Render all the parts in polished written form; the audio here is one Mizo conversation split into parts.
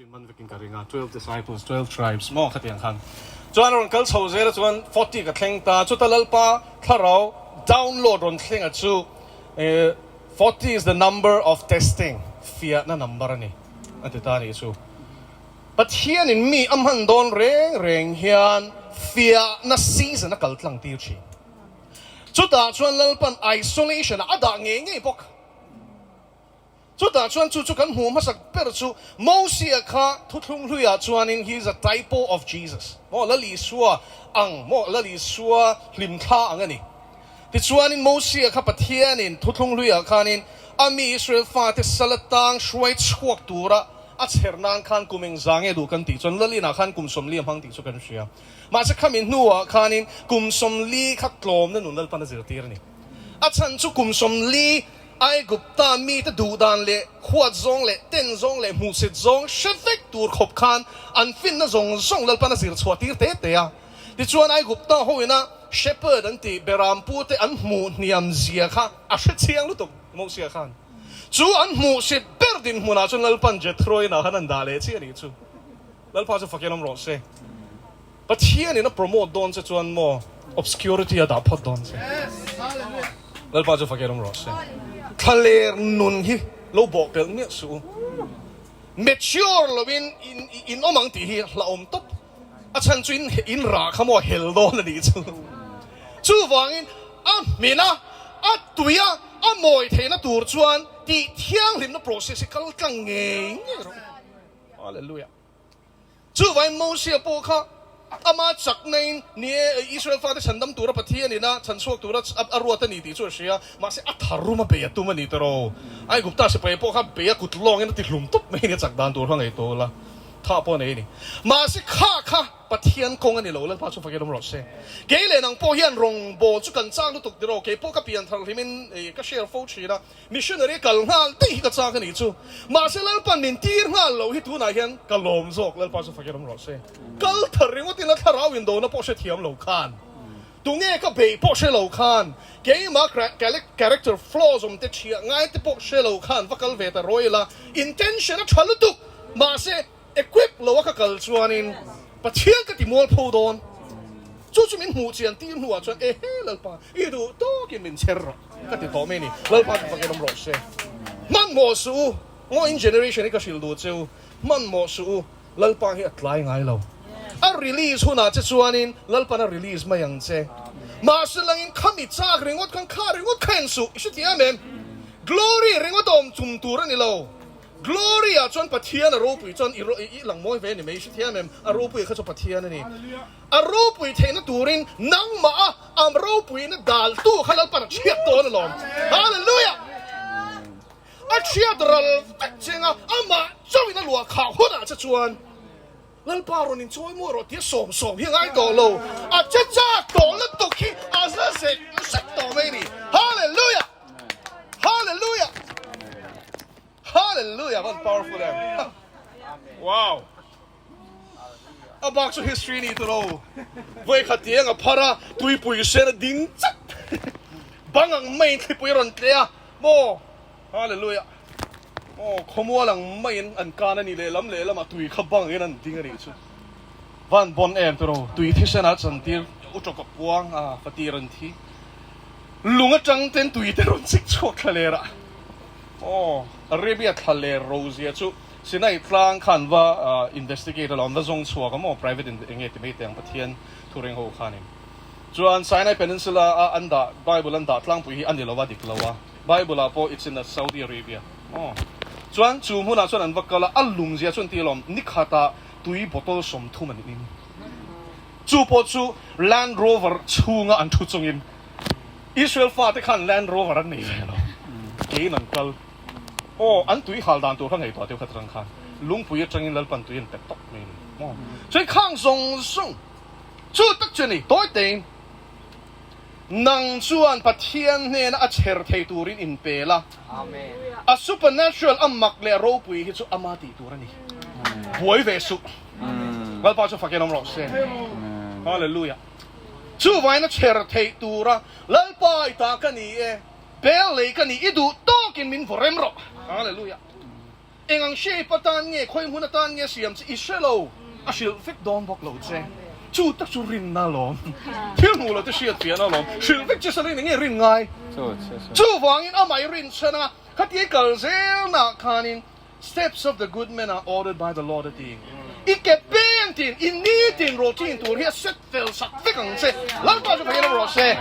Man vekin ka ring a, 12 disciples, 12 tribes maw khatiang khan chuan a rawn kal chho zel a chuan 40 ka thleng ta, chuta Lalpa thlarau download rawn thleng a chu 40 is the number of testing, fiahna number a ni a ti ta a nih chu. Pathianin mi a hman dawn reng reng hian fiahna season a kal tlang tir thin. Chutah chuan Lalpan isolation ah a dah ngei ngei bawk. Chutah chuan chu chu kan hmuh hmasak ber chu Mosia kha thuthlung hluiah chuanin he is a typo of Jesus, maw Lal Isua ang, maw Lal Isua hlimthla ang a ni. Tichuanin Mosia kha Pathianin thuthlung hluiah khanin a mi Israel fate sal atang hruai chhuak tura a chher nan khan kum engzah nge duh kan tih chuan Lal inah khan kum 40 a hmang tih chu kan hria. Mahse khami hnuah khanin kum 40 kha tlawmna nun Lalpan a zirtir a ni. A chhan chu kum 40 Aigupta mite duh dan leh huat zawng leh ten zawng leh hmuhsit zawng hre vek tur khawp khan an finna zawng zawng Lalpan a zir chhuah tir te te a. Tichuan Aigupta hoina shepherd an tih Berampute an hmuh hniam zia kha a hre chiang lutuk Mosia khan. Chu an hmuhsit ber dinhmunah chuan Lalpan Jethro-in-ah khan an dah leh chiah a nih chu. Lalpa chu fakin awm rawh se. Pathianin a promote dawn che chuan maw obscurity a dah phawt dawn che. Lalpa chu fakin awm rawh se. Thlaler nun hi lo bawh pelh miah suh u. Mature loin in awm ang tih hi hlauhawm tawp. A chhan chu in in rah kha maw a hel dawn a nih chu. Chuvangin a hmin a, a tui a, a mawi theihna tur chuan tih thianghlimna process hi kal tlang ngei ngei rawh u. Hallelujah. Chuvangin Mosia pawh kha ama chaknain ni e, Israel fate chhandam tura Pathian ina chhanchhuak tura a ruat a ni tih chu a hria. Mahse a tharum a bei a tum a ni tawh. Aigupta sipai pawh kha bei a kut lawngin a ti hlum tawp mai a ni, a chak dan tur kha ngaihtuah ula tha pawh a nei a ni. Mahse kha kha Pathian kawng a ni lo, Lalpa chu fakin awm rawh se. Kei leh nang pawh hian rawngbawl chu kan chak lutuk tiraw, kei pawh ka pian thar hlimin ka share fo thin a, Missionary kal nghal daih hi ka chak a nih chu. Mahse Lalpan min tir nghal loh hi tunah hian ka lawm zawk, Lalpa chu fakin awm rawh se. Kal thar ringawt ila thlarau indona pawh hrethiam lo khan, tunge ka beih pawh hre lo khan, keimah character flaws awm te thiah ngai te pawh hre lo khan va kal ve ta rawih ila, intention a tha lutuk, mahse equip lo a ka kal chuanin Pathian ka ti mualpho dawn. Chu chu min hmuh chian tir hnuah chuan ehe Lalpa i duh tawkin min chher rawh ka ti tawh mai a ni. Lalpa chu fakin awm rawh se. Hmanhmawh suh u, ngaw in generation hi ka hrilh duh che u, hmanhmawh suh u, Lalpa hi a tlai ngai lo. A release hunah che chuanin Lalpan a release mai ang che. Mahse langin khami chak ringawt khan kha ringawt kha en suh, i hrethiam em? Glory ringawt a awm chum tur a ni lo. Glory ah chuan Pathian a ropui chuan i i lang mawi ve a ni mai, i hrethiam em? A ropui kha chu Pathian a ni. A ropui theihna turin nangmah a a ropuina daltu kha Lalpan a chhiat dawn alawm. Hallelujah! A chhiat ral vek cheng a, amah chauhin a luah khah hunah che chuan Lalpa rawn inchawi mawi rawh tia sawm sawm hi a ngai tawh lo. A che chak tawh lutuk hi a za zek zek tawh mai a ni. Hallelujah! Hallelujah! Hallelujah! Van powerful em! Wow! A bak chu history ni tawh lo. Vawikhat tiang a phar a, tuipui sen a ding chat. Bang ang maiin thlipui a rawn tle a, maw? Hallelujah! Aw, khawmual ang maiin an kan a ni lehlam lehlamah tui kha bangin an ding a nih chu. Van bon em tawh, tui thisen ah chantir u tawk a puang a, fatir an thi. Lung atang ten tui te rawn chik chhuak thla ler a. Aw, Arabia thla ler rozia chu Sinai tlang khan va investigate alawm, va zawng chhuak a maw, private in enge ti mai teh ang Pathian thureng ho khanin. Chuan Sinai Peninsula a an dah Bible an dah tlangpui hi a ni lo a, dik lo a. Bible ah pawh it's in a Saudi Arabia. Aw. Chuan chu hmunah chuan an va kal a, a lung zia chu an ti alawm, ni khatah tui bottle 30 an in. Chu pawh chu Land Rover chhunga an thu chungin Israel fate khan Land Rover an nei ve lo, keiin an kal. Aw, an tui hal dan tur kha ngaihtuah deuh kha atang khan lungpui atangin Lalpan tui an pe tawp mai a ni maw? Chuan khang zawng zawng chu tak chu a ni, tawi tein nang chuan Pathian hnena a chher thei turin inpe la, a supernatural a mak leh a ropui hi chu ama tih tur a ni. Buai ve suh. Lalpa chu fakin awm rawh se. Hallelujah. Chuvain a chher theih tura Lalpa i ta ka ni e, bel lei ka ni, i duh tawkin min vaw rem rawh. Hallelujah. Eng ang shape atan nge, khawi hmun atan nge siam che i hre lo, a hrilh vek dawn bawk lo che. Chu tak chu rinna alawm. Thil hmuh lo te hriat fiahna alawm. Hrilh vek che sala in enge rin ngai? Chuvangin amah i rin chhan a, khatia i kal zelnaah khanin Steps of the good man are ordered by the Lord a ti. I ke peng tin, i nitin routine tur hi a set fel sak vek ang che. Lalpa chu Pathian rawh se.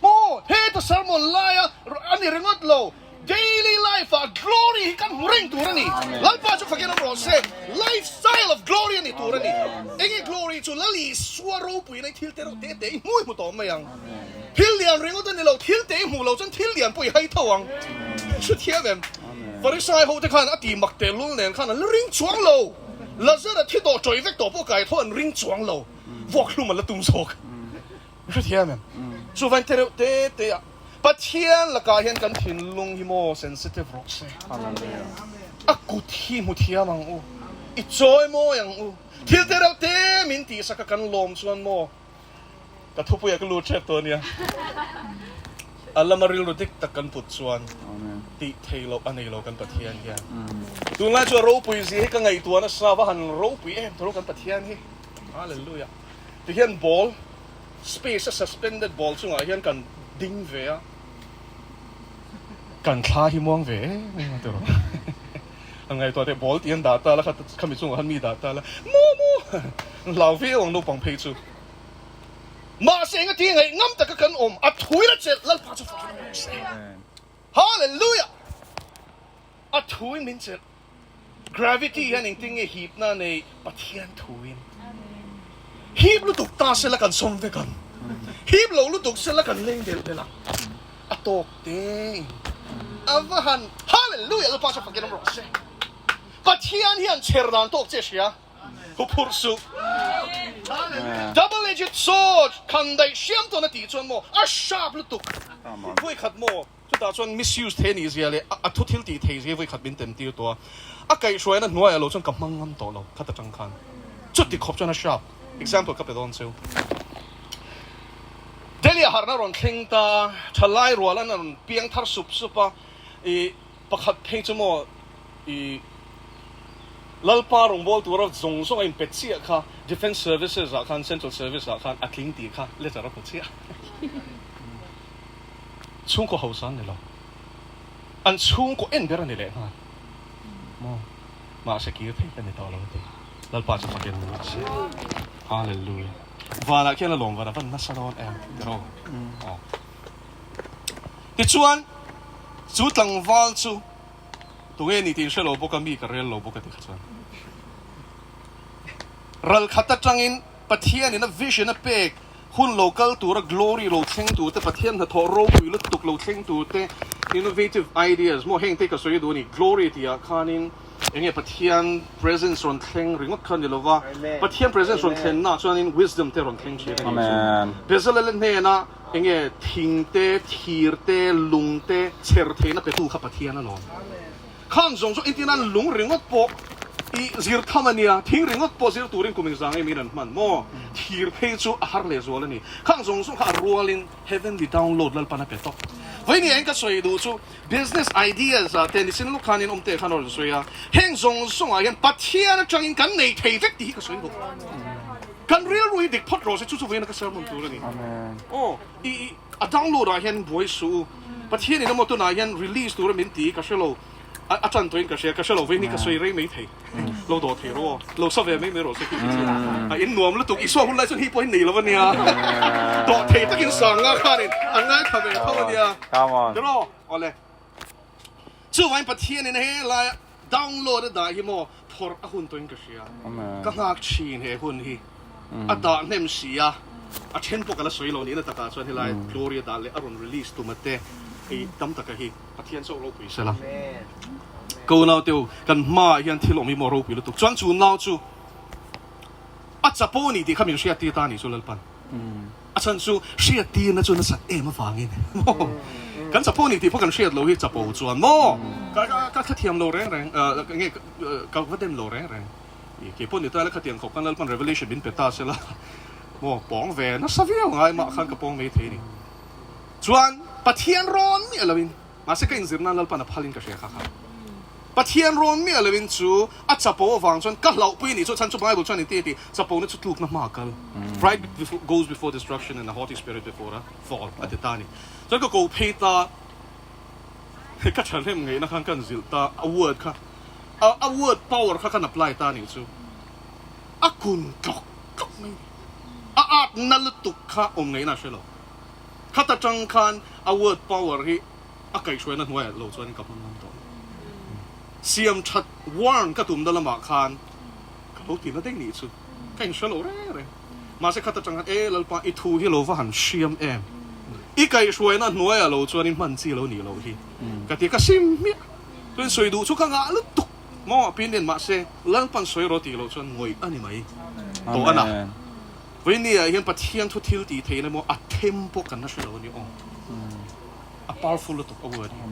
Maw, heta sermon laia a ni ringawt lo. Daily life ah glory hi kan hmu reng tur a ni. Lalpa chu Pathian rawh se. Lifestyle of glory a ni tur a ni. Enge glory chu Lal Isua ropuina i thil te reuh te te i hmui hmu tawh mai ang. Thil lian ringawt a ni lo, thil te i hmuh loh chuan thil lian pawh i hai tho ang. Hrethiam em? Farisai ho te khan a ti mak tehlul nen khan an la ring chuang lo. Lazara thi tawh tawih vek tawh pawh kai tho an ring chuang lo. Vuak hlum an la tum zawk. Hrethiam em? Chuvain te reuh te te ah Pathian lakah hian kan thinlung hi maw sensitive rawh se. A kut hi hmu thiam ang u. I chawi mawi ang u. Thil te reuh te min tihsak a kan lawm chuan maw Ka thupuia ka lut hrep tawh ania. A lama rilru dik tak kan put chuan tih thei loh a nei lo kan Pathian hian. Tunlai chu a ropui zia hi ka ngaihtuah nasa va han ropui em tawh lo kan Pathian hi. Hallelujah. Tihian ball, space a suspended ball chungah hian kan ding ve a. Kan thla hi muang ve em em a tiraw. An ngaihtuah teh ball tih an dah ta la kha khami chungah khan mi dah ta la maw maw an hlau viau ang naupang phei chu. Mahse enga ti ngaih ngam taka kan awm a thuin a chelh Lalpa chu fakin a awm se. Hallelujah! A thuin min chelh. Gravity hian engtin nge hipna nei Pathian thuin. Hip lutuk ta sela kan sawm vek ang. Hip lo lutuk sela kan leng delh delh ang. A tawk te in a va han Hallelujah Lalpa chu fakin awm rawh se. Pathian hian chher dan tawk che hria. Huphurh suh. Double edged sword khan daih hriam tawn a tih chuan maw a sharp lutuk. Vawikhat maw chutah chuan misuse thei a nih zia leh a thu thil tih thei zia vawikhat min tem tir tawh a. A kaihhruaina hnuaiah lo chuan ka hmang ngam tawh lo khat atang khan. Chuti khawp chuan a sharp. Example ka pe dawn cheu. Delhi a harhna rawn thleng ta a, thalai rual an rawn piang thar sup sup a, i pakhat phei chu maw i Lalpa rawngbâwl tura zawng zawng a inpe chiah kha Defence Services ah khan Central Service ah khan a tling tih kha letter a hmu chiah. Chhungkaw hausa an ni lo. An chhungkaw en ber a ni leh nghal. Maw? Mahse kir thei ka ni tawh lo ti. Lalpa chu fakin rawh se. Hallelujah. Vanah khian a lawm van a van nasa dawn em tiraw? Aw. Tichuan chu tlangval chu tunge ni tih in hre lo bawk a, mi ka rel lo bawk a ti kha chuan. Ral khat atangin Pathianin a vision a pek hun lo kal tura glory lo thleng tur te, Pathian hnathawh ropui lutuk lo thleng tur te, innovative ideas maw heng te ka sawi duh a ni. Glory tihah khanin enge Pathian presence rawn thleng ringawt kha a ni lova, Pathian presence rawn thlennaah chuanin wisdom te rawn thleng thin a ni chu. Bezalel hnena enge thing te, thir te, lung te chher theihna petu kha Pathian alawm. Khang zawng zawng entirna lung ringawt pawh i zir tham a nia, thing ringawt pawh zir turin kum engzang em in an hman maw? Thir phei chu a har leh zual a ni. Khang zawng zawng kha a rualin heavenly download Lalpan a pe tawp. Vawinia in ka sawi duh chu business ideas ah te nisin lawk khanin awm teh khan a rawn sawi a, heng zawng zawngah hian Pathian atangin kan nei thei vek tih hi ka sawi duh. Kan rilru hi dik phawt rawh se, chu chu vawiina ka sermon tur a ni. Aw, i a download ah hian buai suh u. Pathian in emaw tunah hian release tura min ti ka hre lo, a tan tawhin ka hria, ka hre lo vei ni ka sawi rei mai thei, lo dawh thei rawh aw, lo sa ve mai mai rawh se khi chu a in nuam lutuk, Isua hun lai chuan hi pawh hi nei lo ania, dawh thei takin sanga khanin an ngaithla ve tho ania, tiraw awle. Chuvangin Pathian in he laia download a dah hi maw phawrh a hun tawhin ka hria, ka nghak thin he hun hi a dah hnem si a, a then pawh ka la sawi lo nihna takah chuan helai Gloria dah leh a rawn release tuma te hei tam taka hi Pathian chauh ropui sela. Ko nau teu kan hmaah hian thil awm hi maw ropui lutuk chuan chu nau chu a chapo ni tih kha min hriat tir ta a nih chu Lalpan. A chhan chu hriat tirna chu nasat em avangin maw kan chapo ni tih pawh kan hriat lo hi chapo chuan maw ka ka ka thiam lo reng reng nge ka va dem lo reng reng kei pawh ni ta ila khatiang khawp khan Lalpan revelation min pe ta sela maw pawng ve nasa viau ngai mah khan ka pawng mai thei a ni chuan Pathian rawn miah loin mahse ka inzir nan Lalpan a phalin ka hria kha kha. Pathian rawn miah loin chu a chapo avang chuan ka hlauhpui a nih chu chhan chu Bible chuan inti a ti, chapona chu tlukna hma a kal, pride goes before destruction and a haughty spirit before a fall a ti ta a ni. Chuan ka ko phei ta, ka thahnem ngaihna khan ka zilh ta, a word kha, a word power kha kan apply ta a nih chu. A kun tlawk tlawk mai a ni. A atna lutuk kha awm ngaihna a hre lo. Khat atang khan a word power hi a kaihhruaina hnuaiah lo chuan ka hman ngam tawh lo. Siam that warn ka tumna lamah khan ka lo tina daih nih chu ka inhre lo reng reng. Mahse khat atang khan e Lalpa i thu hi lo va han hriam em? I kaihhruaina hnuaiah lo chuan i hman chi lo nih loh hi ka ti ka sim hmiah. Chuan sawi duh chu ka ngah lutuk maw opinion mahse Lalpan sawi rawh tih loh chuan ngawih a ni mai tawh a na. Vawinia hian Pathian thu thil tih theihna emaw a them pawh kan la hre lo a ni aw. A powerful lutuk a word hi.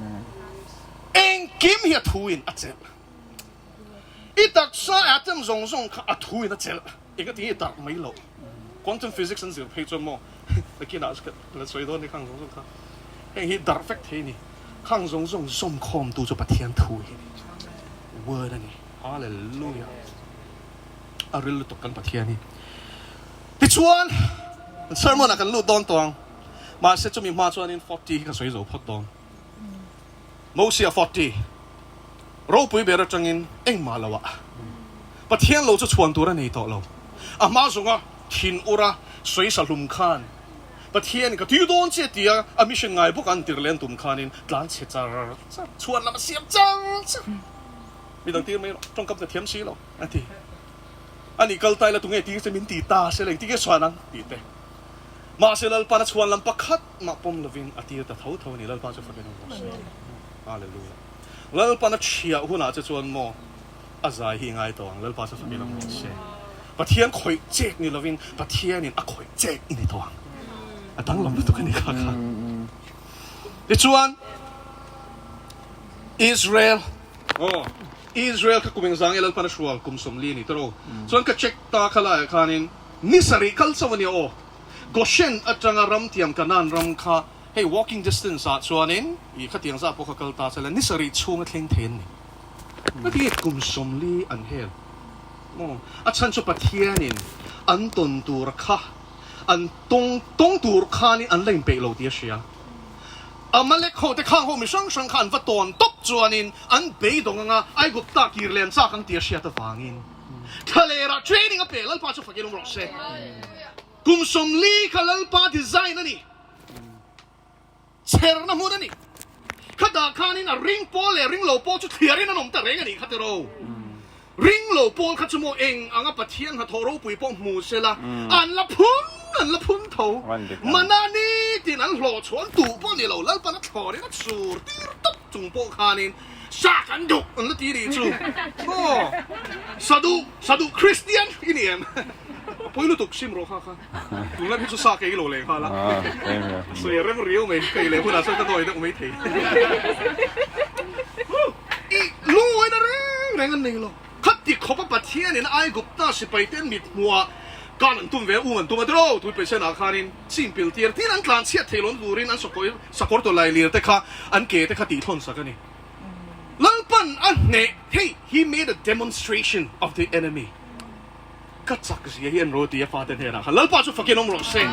Engkim hi a thu in a chelh. I taksa atom zawng zawng kha a thu in a chelh. Engati nge i darh mai loh? Quantum physics an zir phei chuan maw nakinah la sawi dawn ni khang zawng zawng kha. Heng hi darh vek thei a ni. Khang zawng zawng zawmkhawmtu chu Pathian thu hi a ni. Word a ni. Hallelujah. A ril lutuk kan Pathian hi. Tichuan, sermon ah kan lut dawn tawh ang. Mahse chumi hma chuanin 40 hi ka sawi zo phawt dawn. Mosia 40, Ropui ber atangin engmah lo ah Pathian lo chu chhuan tur a nei tawh lo. A hma zawnga thin ura sawi sa hlum khan Pathian ka tui dawn che tia a mission ngai bawk an tir len tum khanin tlan chhe char char, chhuan lam a siam char char. Midang tir mai rawh, tawngkam ka thiam si lo. A ti. A nih kal tai la tunge tir che min ti ta se la engtin nge chhuan ang? tih te. Mahse Lalpa'n a chhuan lam pakhat mah pawm lovin a tir ta tho tho a ni. Lalpa chu fakin awm rawh se. Hallelujah. Lalpa'n a chhiah hunah che chuan maw a zai hi i ngai tawh ang. Lalpa chu fakin awm rawh se. Pathian khawih chek ni lovin Pathianin a khawih chek i ni tawh ang. A danglam lutuk a ni kha kha. Tichuan Israel aw. Israel kha kum engzang nge Lalpan a hrual kum 40 a ni tawh chuan ka check ta kha laiah khanin ni sarih kal chauh a nia aw. Goshen atanga ram tiam Canaan ram kha hei walking distance ah chuanin ih khatiang zah pawh kha kal ta sela ni sarih chhunga thleng thei an ni. Heti kum 40 an hel maw? A chhan chu Pathianin an tawn tur kha an tawng tawng tur khanin an la inpeih lo tih a hria. Amalek ho te khang ho mi hrang hrang kha an va tawn tawp chuanin an beidawng anga Aigupta kir leh an chak ang tih a hriat avangin thlalerah training a pe Lalpa chu fakin awm rawh se. Kum 40 kha Lalpa design a ni. Chherna hmun a ni. Khatah khanin a ring pawl leh ring lo pawl chu thliarin an awm ta reng a nih kha tiraw. Ring lo pawl kha chu maw eng anga Pathian hnathawh ropui pawh hmu se la, an la phun an la phun tho. Mana nitin an hlawh chhuah an duh pawh ni lo, Lalpan a thlawrin a chur tir tawp chung pawh khanin sa kan duh an la ti nih chu. Aw, sa duh, sa duh Kristian i ni em? A pawi lutuk sim rawh kha kha. Tunlai phei chu sa ka ei lo leh nghal a. Sawi a rem riau mai, ka ei leh hunah chuan ka dawi deuh maithei. I lungawina reng reng an nei lo. Khati khawpa Pathianin Aigupta sipaiten mit hmuhah kan an tum ve a, um an tum a tiraw? Tui peisenah khanin chin pil tir tin an tlan chhiat thei lawn turin an sakawr sakawr tawlai lir te kha an ke te kha tihthlawn sak a ni. Lalpan a hneh, hei, he made a demonstration of the enemy. Ka chak zia hi an ro ti a fate hnenah khan Lalpa chu fakin awm rawh se.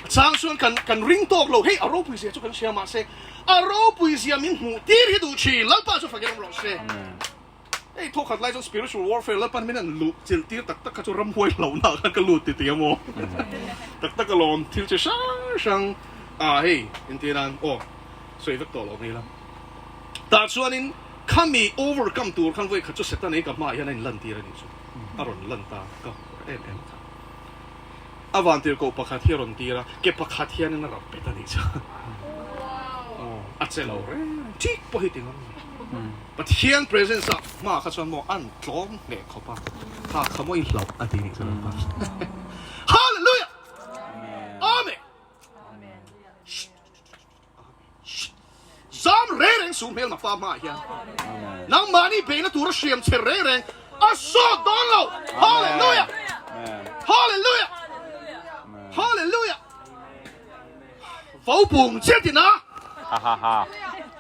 A chang chuan kan kan ring tawk lo, hei a ropui zia chu kan hria mahse a ropui zia min hmuh tir hi duh thin, Lalpa chu fakin awm rawh se. Hei thawkhat lai chuan spiritual warfare Lalpan min an luh chilh tir tak tak kha chu ramhuai hlauhna khan ka lut ti ti a maw? Tak tak alawm thil chi hrang hrang ah hei entir nan aw sawi vek tawh lo mai ila. Tah chuanin khami overcome tur khan vawi khat chu Satan ei ka hmaah hian a inlan tir a nih chu. A rawn lan ta ka em em kha. A vantirhkoh pakhat hi a rawn tir a, ke pakhat hianin a rap bet a nih chu. Aw, a che lo reng reng, thik pawh hi ti ngam lo. Pathian presence ah hmaah kha chuan maw an tlawm hneh khawp a, kha kha maw i hlauh a ti nih chu Lalpa. Hallelujah! Amen! Zam reng reng suh hmel Mapa hmaah hian nangmahni beihna tura hriam che reng reng a sawt dawn lo. Hallelujah! Hallelujah! Hallelujah! Vo pung chiat ina.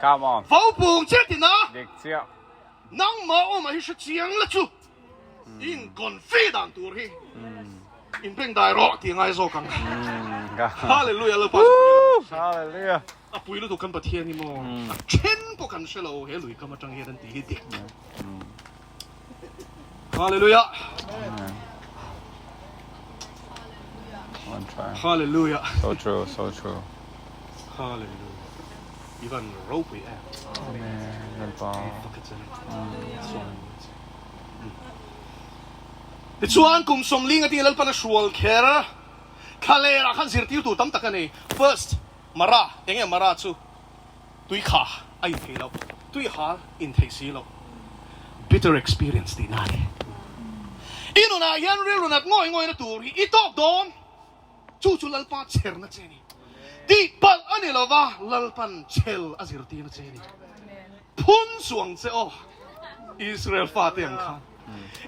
Come on. Vaupung che tina. Dik chiah. Nangmah awmah hi hre chiang la chu. In confi dan tur hi. In beng dai rawh tih ngai zawk ang. Hallelujah Lalpa chu pui. Hallelujah. A pui lutuk kan Pathian hi maw. A then pawh kan hre lo he lui kam atang hian an tih hi dik. Hallelujah. One try. Hallelujah. So true, so true. Hallelujah. Ivan ropui em. Amen. Lalpa. Tichuan kum sawmling a tih Lalpan a hrual kher thlalerah khan zirtirtu tam tak a nei. First, Mara, enge Mara chu? Tui kha a in thei lo, tui hal in thei si lo. Bitter experience tih na a ni. I nunah hian rilru nat ngawi ngawina tur hi i tawk dawn. Chu chu Lalpa chherna che a ni. Tihpalh a ni lova, Lalpan chhel a zirtirna che a ni. Phun suang che aw, Israel fate ang khan.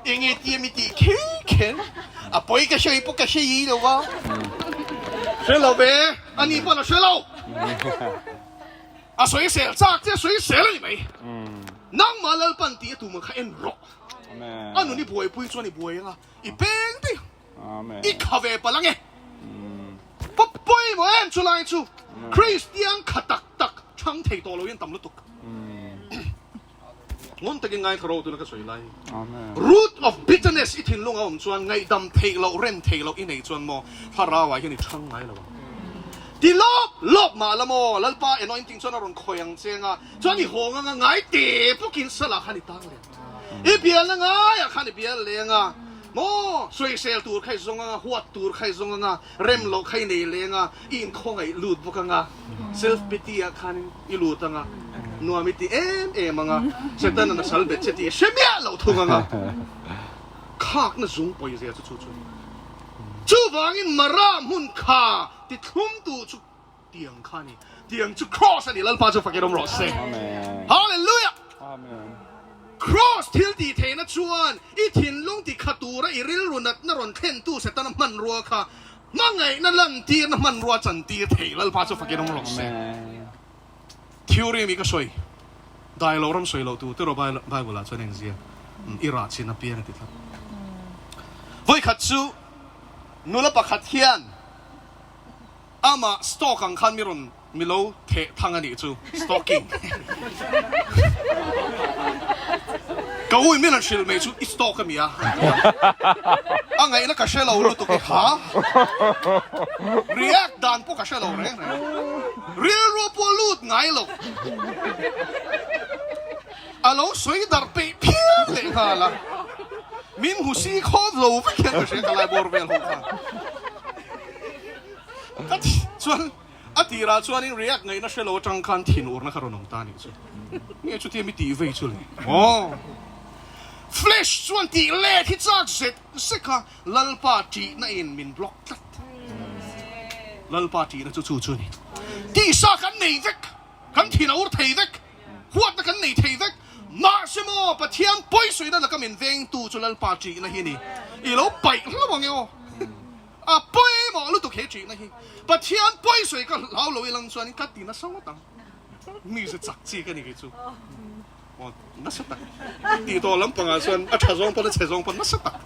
Enge tia mi tih kher kher, a pawi ka hre pawh ka hre i lo va. Hre lo ve, a ni pawn a hre lo. A sawi sel chak che a sawi sel a ni mai. Nangmah Lalpan tih a tum ang kha en rawh. A nun i buaipui chuan i buai anga i peng daih ang. I kha ve palh ange. Pa pawimawh em chu lai chu Kristian kha tak tak chhang thei tawh lo hian tam lutuk. Ngun takin ngaithla ro tuna ka sawi lai. Root of bitterness i thinlung a awm chuan ngaihdam theih loh rem theih loh i nei chuan maw thlarau ah hian i chhang ngai lo ang. Ti lawp lawp mah la maw Lalpa anointing chuan a rawn khawi ang che anga chuan i hawng anga ngai te pukin sal ah khan i tang leh ang. I bialna ngai ah khan i bial leng a maw sawisel tur kha i zawng anga huat tur kha i zawng anga rem loh kha i nei leng a i inkhawngaih lut bawk anga self pity ah khan i lut anga nuam i ti em em anga Satan-a na sal bet che tih i hre miah loh thung anga khakna zung pawi zia chu chu chu a ni. Chuvangin Mara hmun kha ti thlum tu chu tiang kha a ni. Tiang chu Kraws a ni. Lalpa chu fakin awm rawh se. Hallelujah! Kraws thil tih theihna chuan i thinlung ti kha tura i rilru natna rawn thlentu Setana hmanrua kha hmangaihna lantirna hmanrua chantir thei Lalpa chu fakin awm rawh se. Theory mi ka sawi dai loh ram sawi loh tur te erawh Bible ah chuan a inziak i rah chin apiang a ti tlat. Vawikhat chu nula pakhat hian Amah stalk ang khan mi rawn mi lo theh thang a nih chu, stalking. Ka u in min rawn hrilh mai chu i stalk a mi a? A ti a. A ngaihna ka hre lo lutuk e ha. React dan pawh ka hre lo reng reng. Rilru pawh lut ngai lo. A lo sawi darh peih phian leh nghal a. Min hmu si khawp lo vek hian ka hria ka lai bawr vel ho khan. Ka thi chuan a tirah chuanin react ngaihna hre lo atang khan thin urna kha rawn awm ta anih chu. Nge chutia mi tih vei chu le? Aw. Flash chuan tih let hi chak zet zek a, Lalpa tihna in min block tlat. Lalpa tihna chu chu chu a ni. Tihsa kan nei vek, kan thin a ur thei vek, huatna kan nei thei vek. Mahse maw Pathian pawisawina laka min vengtu chu Lalpa tihna hi a ni. I lo paih hlauh ang e aw. A pawimawh lutuk he ṭihna hi. Pathian pawisawi ka hlau lo ilang chuanin ka ti nasa ngawt ang. Mi ze chak chi ka ni kei chu. Aw nasa tak. Tih tawh lampangah chuan a ṭha zawng pawn a chhe zawng pawn nasa tak.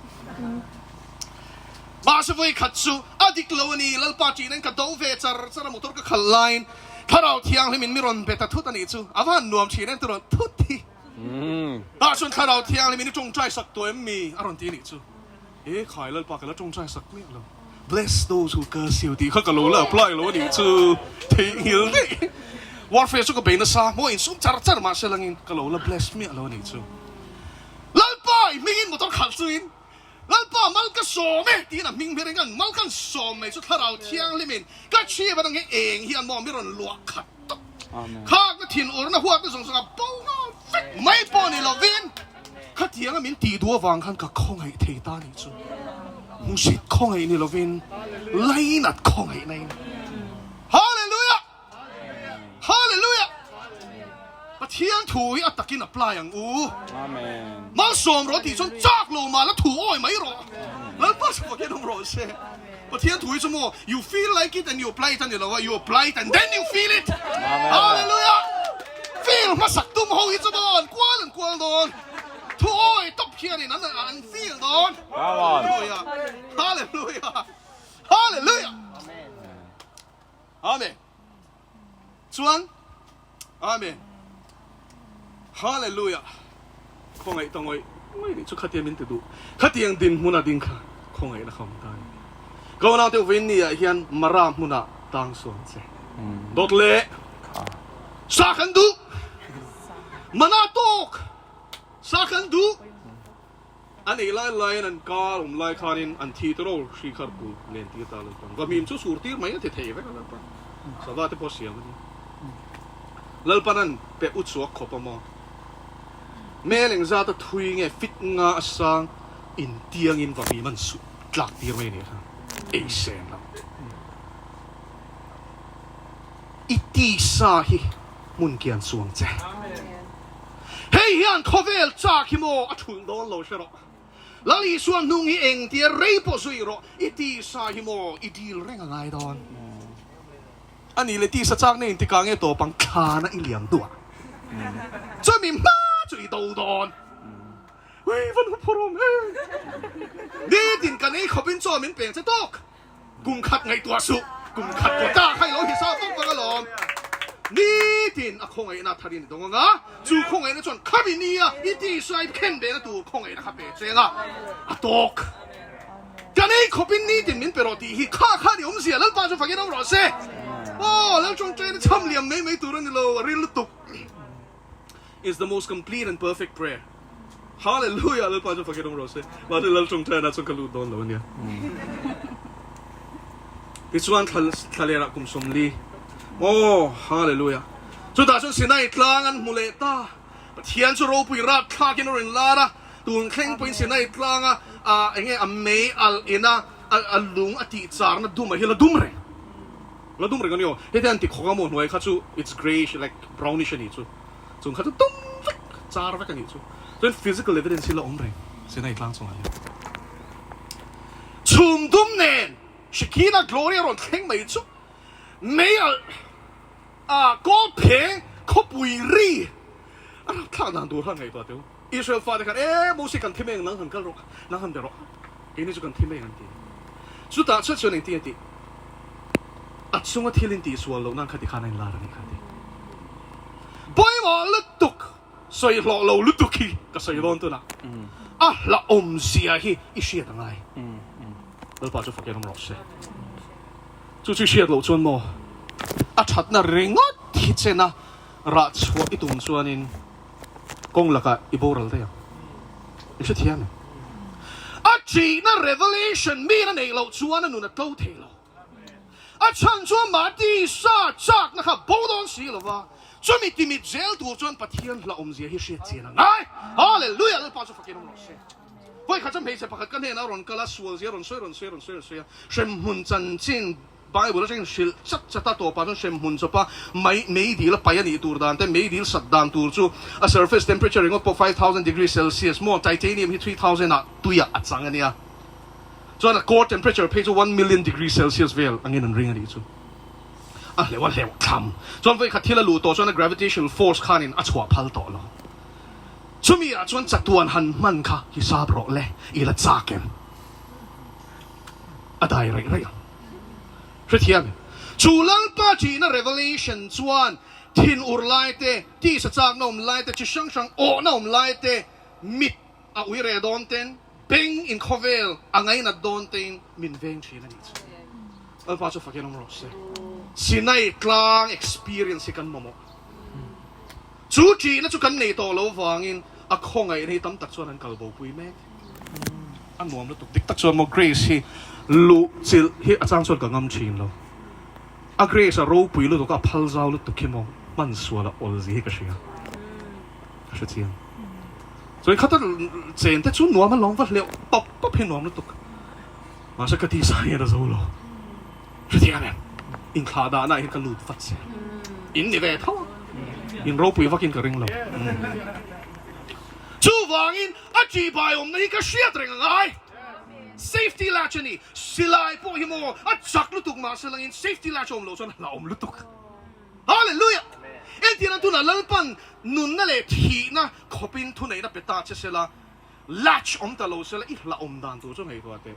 Mahse vawi khat chu a dik lo a ni, Lalpa ṭihna in ka do ve char char a, motor ka khalh laiin Thlarau Thianghlim in mi rawn be ta thut a nih chu. A va han nuam ṭhin em tirawn thut hi. Tah chuan Thlarau Thianghlim in i ṭawngṭai sak tawh em mi? A rawn ti a nih chu. He khai Lalpa ka la tawngtai sak miah lo. Bless those who curse you tih kha ka lo la apply lo a nih chu theihnghilh daih. Warfare chu ka bei nasa, maw insum char char mah se langin ka lo la bless miah lo a nih chu. Lalpa i hmingin motor khalh chungin Lalpa mal ka sawm e tiin a hming hmer in kan mal kan sawm mai chu Thlarau Thianghlimin ka chhiap atang hian eng hian maw mi rawn luah khat tawp. Khakna thinurna huatna zawng zawng a bo nghal vek mai pawh ni lovin. Khatianga min tih duh avang khan ka khawngaih thei ta nih chu. Hmusit khawngaih ni lovin lainat khawngaih na in. Hallelujah! Hallelujah! Pathian thu hi a takin apply ang u. Amen. Malsawm rawh tih chuan chak lo mah la thu awi mai rawh. Lalpa chhuak hian awm rawh se. Pathian thu hi chu maw you feel like it and you apply it a ni lo a, you apply it and then you feel it. Amen. Hallelujah! Feel hmasak tum ho hi chu maw an kual an kual dawn. Thu awi tawp hianin an an feel dawn. Hallelujah. Hallelujah. Hallelujah. Amen. Chuan Amen. Hallelujah. Khawngaih ta ngawih ngawih nih chu khatia min ti duh. Khatiang dinhmun a ding kha khawngaihna kha awm ta a ni. Ka unaute Vawiin ah hian Mara hmunah tang suam che. Dawt leh sa kan duh. Mana tawk sa kan duh. A nei lai laiin an kar awm lai khanin an thi te ro hri khar kul len tir ta Lalpan. Vahmim chu sur tir mai a ti thei vek a Lalpan. Sava te pawh siam a ni. Lalpan an pe u chhuak khawp a maw? Mel engzat a thui nge fit nga a sang intiangin vahmim an suh tlak tir mai a nih kha. Ei sen lo. I tisa hi hmun kian chuang che. Hei hian khawvel chak hi maw a thulh dawn lo hre rawh. Lal Isua hnung hi engtia rei pawh zui rawh, i tisa hi maw i dil reng a ngai dawn. A nih leh tisa chak na inti kang e tawp ang thlana i liam hnuah chumi hma chu i do dawn. Ui van huphur awm he. Nitin kan ei khawpin chaw min peng che tawk. Kum khat ngaihtuah suh, kum khat kaw ta kha i lo hisau vak vak alawm. Nitin a khawngaihna tharin i dawng ang a, chu khawngaihna chuan khami nia i tisa i khen behna tur khawngaihna kha pe cheng a, a tawk. Kan ei khawpin nitin min pe rawh tih hi kha kha ni awmzia Lalpa chu fakin awm rawh se. Aw, Lal tawngtaina chham liam mai mai tur a ni lo, a ril lutuk. Is the most complete and perfect prayer. Hallelujah Lalpa chu fakin awm rawh se. Mahse Lal tawngtaina chuan ka lut dawn lo ania. Tichuan thlalera kum 40. Aw hallelujah. Chutah chuan Sinai tlang an hmu leh ta. Pathian chu ropui rat thlakin a rawn lar a. Tun thleng pawhin Sinai tlanga enge a mei alh ina a lung a tih charna dum a hi la dum reng. La dum reng a ni aw. Heti an ti khawk a maw hnuai kha chu it's greyish like brownish a nih chu. Chung kha chu dum vek, char vek a nih chu. Chuan physical evidence hi la awm reng Sinai tlang chungah hian. Chhum dum nen Shekinah glory a rawn thleng mai chu mei alh a kawl pheng khawpui ri a rapthlak dan tur kha ngaihtuah teh u. Israel fate khan e Moses kan thi mai ang nang han kal rawh nang han be rawh keini chu kan thi mai ang an ti. Chutah chuan chuan engtin a tih? A chunga thil in tihsual loh nan kha tikhan a inlar a nih kha a ti. Pawimawh lutuk, sawi hlawh lo lutuk hi ka sawi dawn tunah. A hlauhawm zia hi i hriat a ngai. Lalpa chu fakin awm rawh se. Chu chu i hriat loh chuan maw a thatna ringawt hi chena rah chhuah i tum chuanin kawng lakah i boral daih ang. I hrethiam em? A ṭihna revelation miin a neih loh chuan a nun a tlo thei lo. A chhan chu amah tisa chakna kha bo dawn si lo va, chumi timit zel tur chuan Pathian hlauhawmzia hi hriat chian a ngai. Hallelujah! Lalpa chu fakin awm rawh se. Vawi khat chu hmeichhe pakhat ka hnenah a rawn kal a, sualzia a rawn sawi rawn sawi rawn sawi rawn sawi a, hremhmun chanchin Bible atangin hrilh chat chat a, tawpah chuan hremhmun chawpa mei meidil a paih a nih tur dan te, meidil sat dan tur chu a surface temperature ringawt pawh 5000 degree celsius maw, titanium hi 3000 ah tuiah a chang a nia. Chuan a core temperature phei chu 1,000,000 degree celsius vel angin an ring a nih chu. A hleuh a hleuh tham. Chuan vawi khat thil a luh tawh chuan a gravitational force khanin a chhuah phal tawh lo. Chumi ah chuan chatuan han hman kha hisap rawh le, i la chak em? A dai raih raih ang. Hrethiam em? Chu Lalpa ṭihna revelation chuan thin ur lai te, tisa chakna awm lai te, chi hrang hrang awhna awm lai te, mit a ui reh dawn ten, beng in khawvel a ngainat dawn tein min veng ṭhin a nih chu. Lalpa chu fakin awm rawh se. Sinai tlang experience hi kan mamawh. Chu ṭihna chu kan nei tawh lo vangin a khawngaihna hi tam tak chuan an kal bopui mek. A nuam lutuk dik tak chuan maw Grace hi luh chilh hi a chang chuan ka ngam thin lo. A Grace a ropui lutuk a, a phal zau lutuk hi maw hman sual a awl zia hi ka hria. Ka hre chiang. Chuan khata chen te chu nuam a lawm va hleuh pap pap hi nuam lutuk. Mahse ka tisa hian a zo lo. Hrethiam em? Inthlah dahna ah hian ka lut vat zel. In ni ve tho a. In ropui vakin ka ring lo. Chuvangin a ṭihbai awmna hi ka hriat reng a ngai. Safety latch a ni. Silai pawh hi maw a chak lutuk mahse langin safety latch a awm loh chuan a hlauhawm lutuk. Hallelujah! Entirna tunah Lalpan nunna leh thihna khawpin thuneihna pe ta che sela, latch awm ta lo sela i hlauhawm dan tur chu ngaihtuah teh.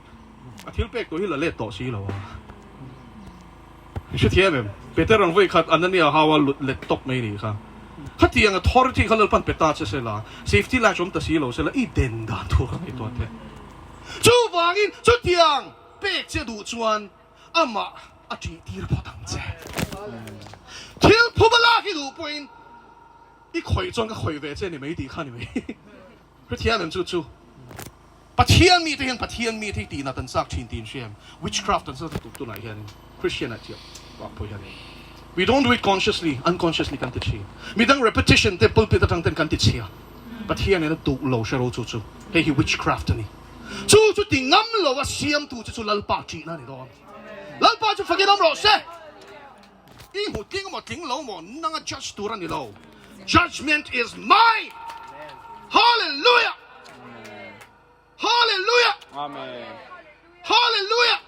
A thil pek tur hi la let tawh si lo a. I hrethiam em? Peter ang vawi khat Anania hau a lut let tawp mai nih kha. Khatiang authority kha Lalpan pe ta che sela, safety latch awm ta si lo sela i den dan tur kha ngaihtuah teh. Chuvangin chutiang pek che duh chuan amah a ṭih tir phawt ang che. Thil phuba lak i duh pawhin i khawih chuan ka khawih ve che ni mai tih kha ni mai. Hrethiam em chu chu? Pathian mite hian Pathian mite hi tihnat an chak thin tih in hria em? Witchcraft an chak tuk tunah hianin Christian ah chiah vak pawh hian we don't do it consciously, unconsciously kan ti thin. Midang repetition te pulpit atang ten kan ti chhia. Pathian in a duh lo hre ro chu chu. Hei hi witchcraft a ni. Chu chu ti ngam lo a siamtu chu chu Lalpa ṭihna a ni dawn. Lalpa chu fakin awm rawh se. I hmu tling maw tling lo maw nanga judge tur a ni lo. Judgement is mine. Hallelujah. Hallelujah. Amen. Hallelujah.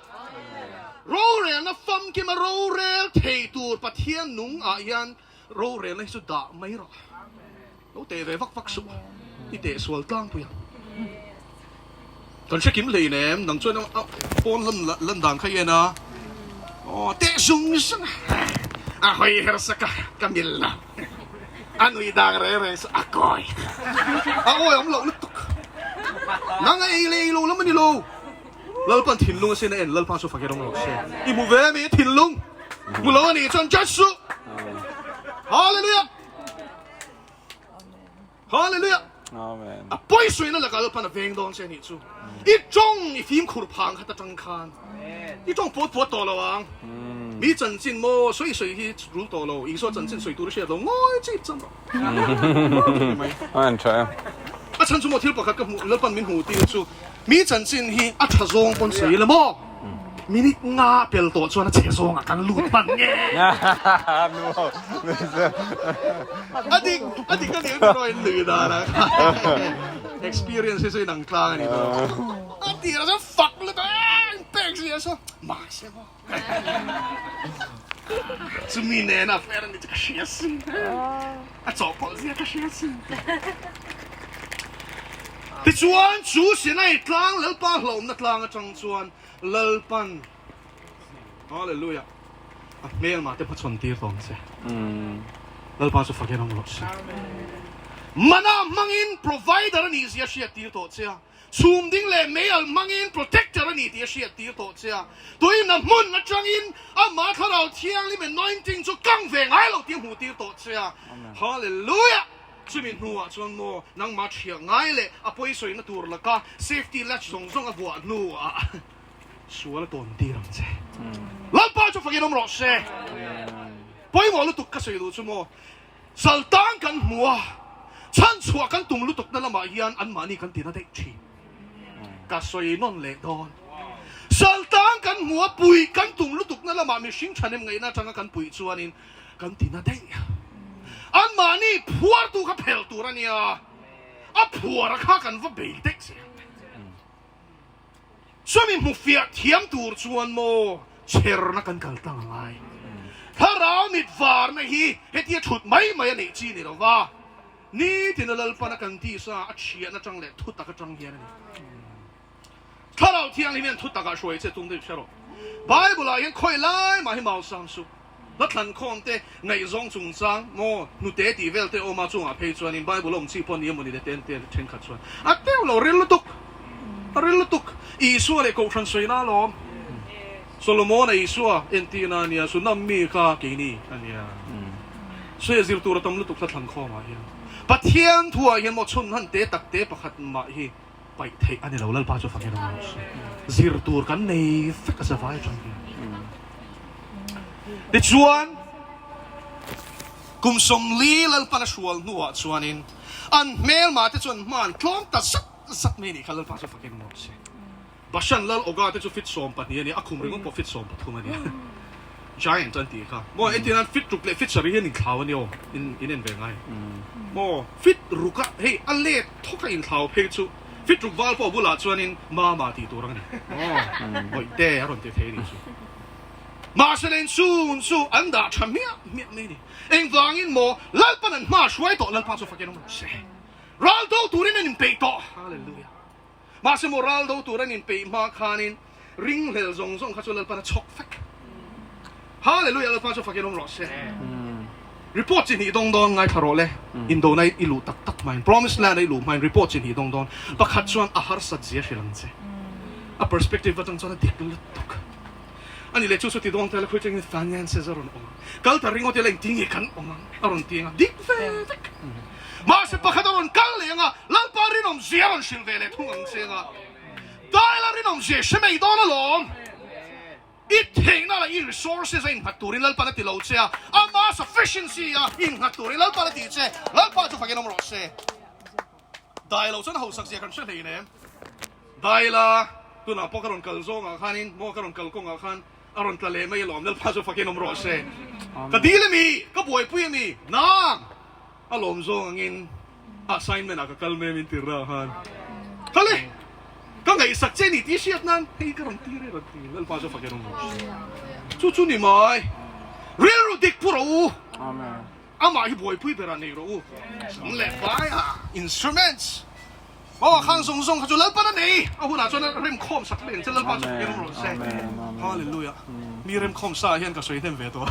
Rorelna famkima rorel thei tur Pathian nung ah hian rorelna hi chu dah mai rawh. Lo teh ve vak vak suh, i teh sual tlangpui ang. Kan hre kim hlei nem, nang chuan a pawn lan lan dan kha i en a, aw teh zung zung a, a hawi her sak a, ka mil lo, a nui dang reng reng chu a kawi, a awi awm loh lutuk, nang a ei leh ei lo lam a ni lo, Lalpan thinlung a sin a en, Lalpa chu fak i rawng rawh se, i hmu ve a mi thinlung, hmu lo a nih chuan judge suh, Hallelujah. Hallelujah! Amen. A pawi suina lakah Lalpan a veng dawn che anih chu. I tawng i fimkhur phang khat atang khan i tawng puat puat tawh lo ang. Mi chanchin maw sawi sawi hi rul tawh lo. Isua chanchin sawi tur i hriat lo ngawi chip chan rawh. Amen tha em. A chhan chu maw thil pakhat ka hmuh Lalpan min hmuh tir chu mi chanchin hi a tha zawng pawn sawi ila maw? Minute nga pel tawh chuan a chhe zawngah kan lut hman nge? A dik, a dik a nih ang erawh in lui dan a experience hi chu inang tlang a ni tawh. A tirah chuan fak lutuk a, in pek zia saw mahse maw chumi nena affair a ni chu ka hria sin, a chawhpawlh zia ka hria sin. Tichuan chu Sinai tlang Lalpa hlauhna tlang atang chuan Lalpan, Hallelujah, a hmelmah te hmachhawn tir tawh ang che. Lalpa chu fakin awm rawh se. Mana hmangin provider a nih zia hriat tir tawh che a, chhum ding leh meialh hmangin protector a nih tih a hriat tir tawh che a, tuina hmun atangin amah Thlarau Thianghlim anointing chu kang ve ngai lo tih a hmuh tir tawh che a. Hallelujah! Chumi hnuah chuan maw nangmah thiah ngai leh a pawisawi tur laka safety latch zawng zawng a vuah hnuah sual a tawn tir ang che. Lalpa chu fakin awm rawh se. Pawimawh lutuk ka sawi duh chu maw Saltan kan hmu a, chhanchhuah kan tum lutukna lamah hian anmahni kan tina daih thin. Ka sawi nawn leh dawn. Saltan kan hmu a, puih kan tum lutukna lamah mihring thahnem ngaihna atanga kan puih chuanin Kan ti na daih. Anmahni phuartu kha phel tur a nia, a phuara kha kan va bei daih che. Chumi hmu fiah thiam tur chuan maw chherna kan kal tlang a ngai. Thlarau mit varna hi hetia thut mai mai a neih chi ni lo va, nitin a Lalpana kan tisa a chhiahna tang leh thutak atang hian a ni. Thlarau Thianghlim hian thutak ah hruai che tum daih hre rawh. Bible ah hian khawi lai mah hi mau sang suh. Hla thlan khawm te, ngaihzawng chungchang, maw, hnute tih vel te awm a chungah phei chuanin Bible awm chi pawh ni emaw ni le te an ti thenkhat chuan a teuh lo ril lutuk, a ril lutuk. Isua leh Kohhran sawina alawm. Solomon-a Isua entirna a nia, Sunam mi kha keini a nia. Sawi zir tur a tam lutuk hla thlan khawmah hian. Pathian thuah hian maw chhun han te tak te pakhat mah hi Paih theih a ni lo, Lalpa chu fak in awm rawh se. Zir tur kan nei vek a zavai atang hian. Tichuan, kum 40 Lalpan a hrual hnuah chuanin an hmelmah te chuan hma an tlawm ta zat zat mai a nih kha, Lalpa chu fak in awm rawh se. Bashan lal Oga te chu fit 12 a ni a, a khum ringawt pawh fit 13 a ni a. Giant an tih kha. Maw entir nan fit ruk leh fit sarih hian inthlau a ni aw, in in en ve ngai. Maw fit ruka hei a let thawk a inthlau phei chu fit ruk val pawh bulah chuanin mama tih tur ang a ni. Maw bawihte a rawn ti thei a nih chu. Mahse leng chun chu an dah tha hmiah hmiah mai a ni. Engvangin maw Lalpan an hma hruai tawh Lalpa chu fakin awm rawh se. Ral do turin an inpeih tawh. Hallelujah. Mahse maw ral do tur an inpeih hma khanin ringhlel zawng zawng kha chu Lalpan a chhawk vek. Hallelujah Lalpa chu fakin awm rawh se. Report chi hnih dawng dawn ngaithla rawh le. Indona i luh tak tak hmain Promised Land a i luh hmain report chi hnih dawng dawn. Pakhat chuan a harsat zia hrilh ang che. A perspective atang chuan a dik lutuk. Ani leh chu chu ti dawn ta la khawi tangin finances a rawn awm ang. Kal ta ringawt ila engtin nge kan awm ang a rawn ti ang a, dik ve vek. Mahse pakhat a rawn kal leh ang a, Lalpa rinawm zia a rawn hrilh ve leh thung ang che ang a. Daila rinawm zia hre mai dawn alawm. I theihna leh i resources a innghat turin Lalpan a ti lo che a, ama sufficiency a innghat turin Lalpan a ti che. Lalpa chu fakin awm rawh se. Dai lo chuan hausak zia kan hre hlei nem. Daila, tunah pawh ka rawn kal zawngah khanin maw ka rawn kal kawngah khan a rawn tla leh mai alawm, Lalpa chu fakin awm rawh se. Ka dil ami, ka buaipui ami, nang a lawm zawng angin assignment ah ka kal mai min tir rah khan. Kal e, ka ngaihsak che ni tih hriat nan hei ka rawn tir e rawn ti, Lalpa chu fakin awm rawh se. Chu chu ni mai, rilru dik pu rawh u. Amen. Amah hi buaipui berah nei rawh u. Sam leh paia instruments Aw khang zawng zawng kha chu Lalpan a nei. A hunah chuan a remkhawm sak leh ang che Lalpa chu fakin awm rawh se. Hallelujah. Mi remkhawm sa ah hian ka sawi hnem ve tawh.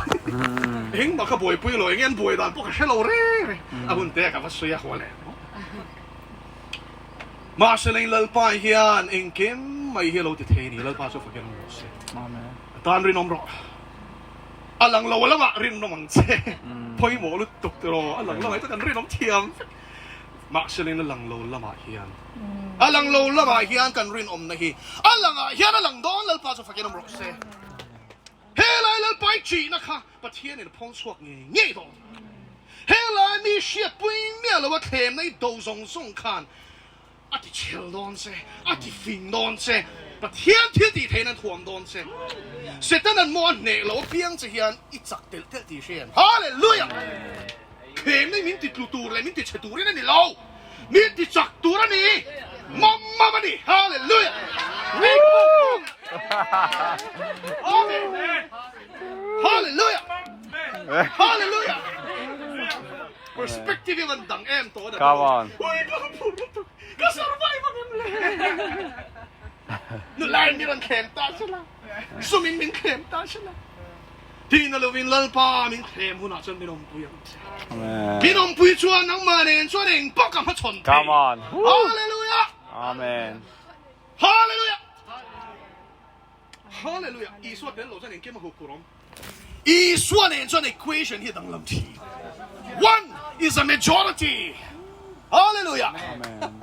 Engmah ka buaipui lo, enge an buai dan pawh ka hre lo reng reng. A hun te ka va sawi a haw leh rawh. Mahse leng Lalpa hian engkim mai hi a lo ti thei a ni. Lalpa chu fakin awm rawh se. A tan rinawm rawh. A lang lo lamah rinawm ang che. Pawimawh lutuk tiraw a lang lamah hi chuan kan rinawm thiam vek. Mahselin a lang lo lamah hian a lang lo lamah hian kan rinawmna hi a langah hian a lang dawn Lalpa chu fakin awm rawh se. Helai Lalpa i ṭihna kha Pathianin a phawng chhuak ngei ngei dawn. Helai mi hriatpui miah lo a thlemna i do zawng zawng khan A ti chhel dawn che, a ti fing dawn che, Pathian thil tih theihna an thuam dawn che. Setanan maw a hneh lo apiang che hian i chak telh telh tih hria em? Hallelujah! Thlemna hi min ti tlu tur leh min ti chhe turin a ni lo, min ti chak tur a ni, mam mam a ni. Hallelujah! Amen! Hallelujah! Hallelujah! Perspective hi van dang em tawh a Come on. Ui ka phur lutuk ka survive ang em le. Nula in min rawn thlem ta sela sum in min thlem ta sela tina lovin Lalpa min thlem hunah chuan min awmpui ang che. Amen. Min awmpui chuan nangmah nen chuan eng pawh ka hmachhawn thei. Come on. Hallelujah. Amen. Hallelujah. Hallelujah. Isua tel lo chuan engkim a hup phur awm. Isua nen chuan equation hi a danglam thin. One is a majority. Hallelujah. Amen.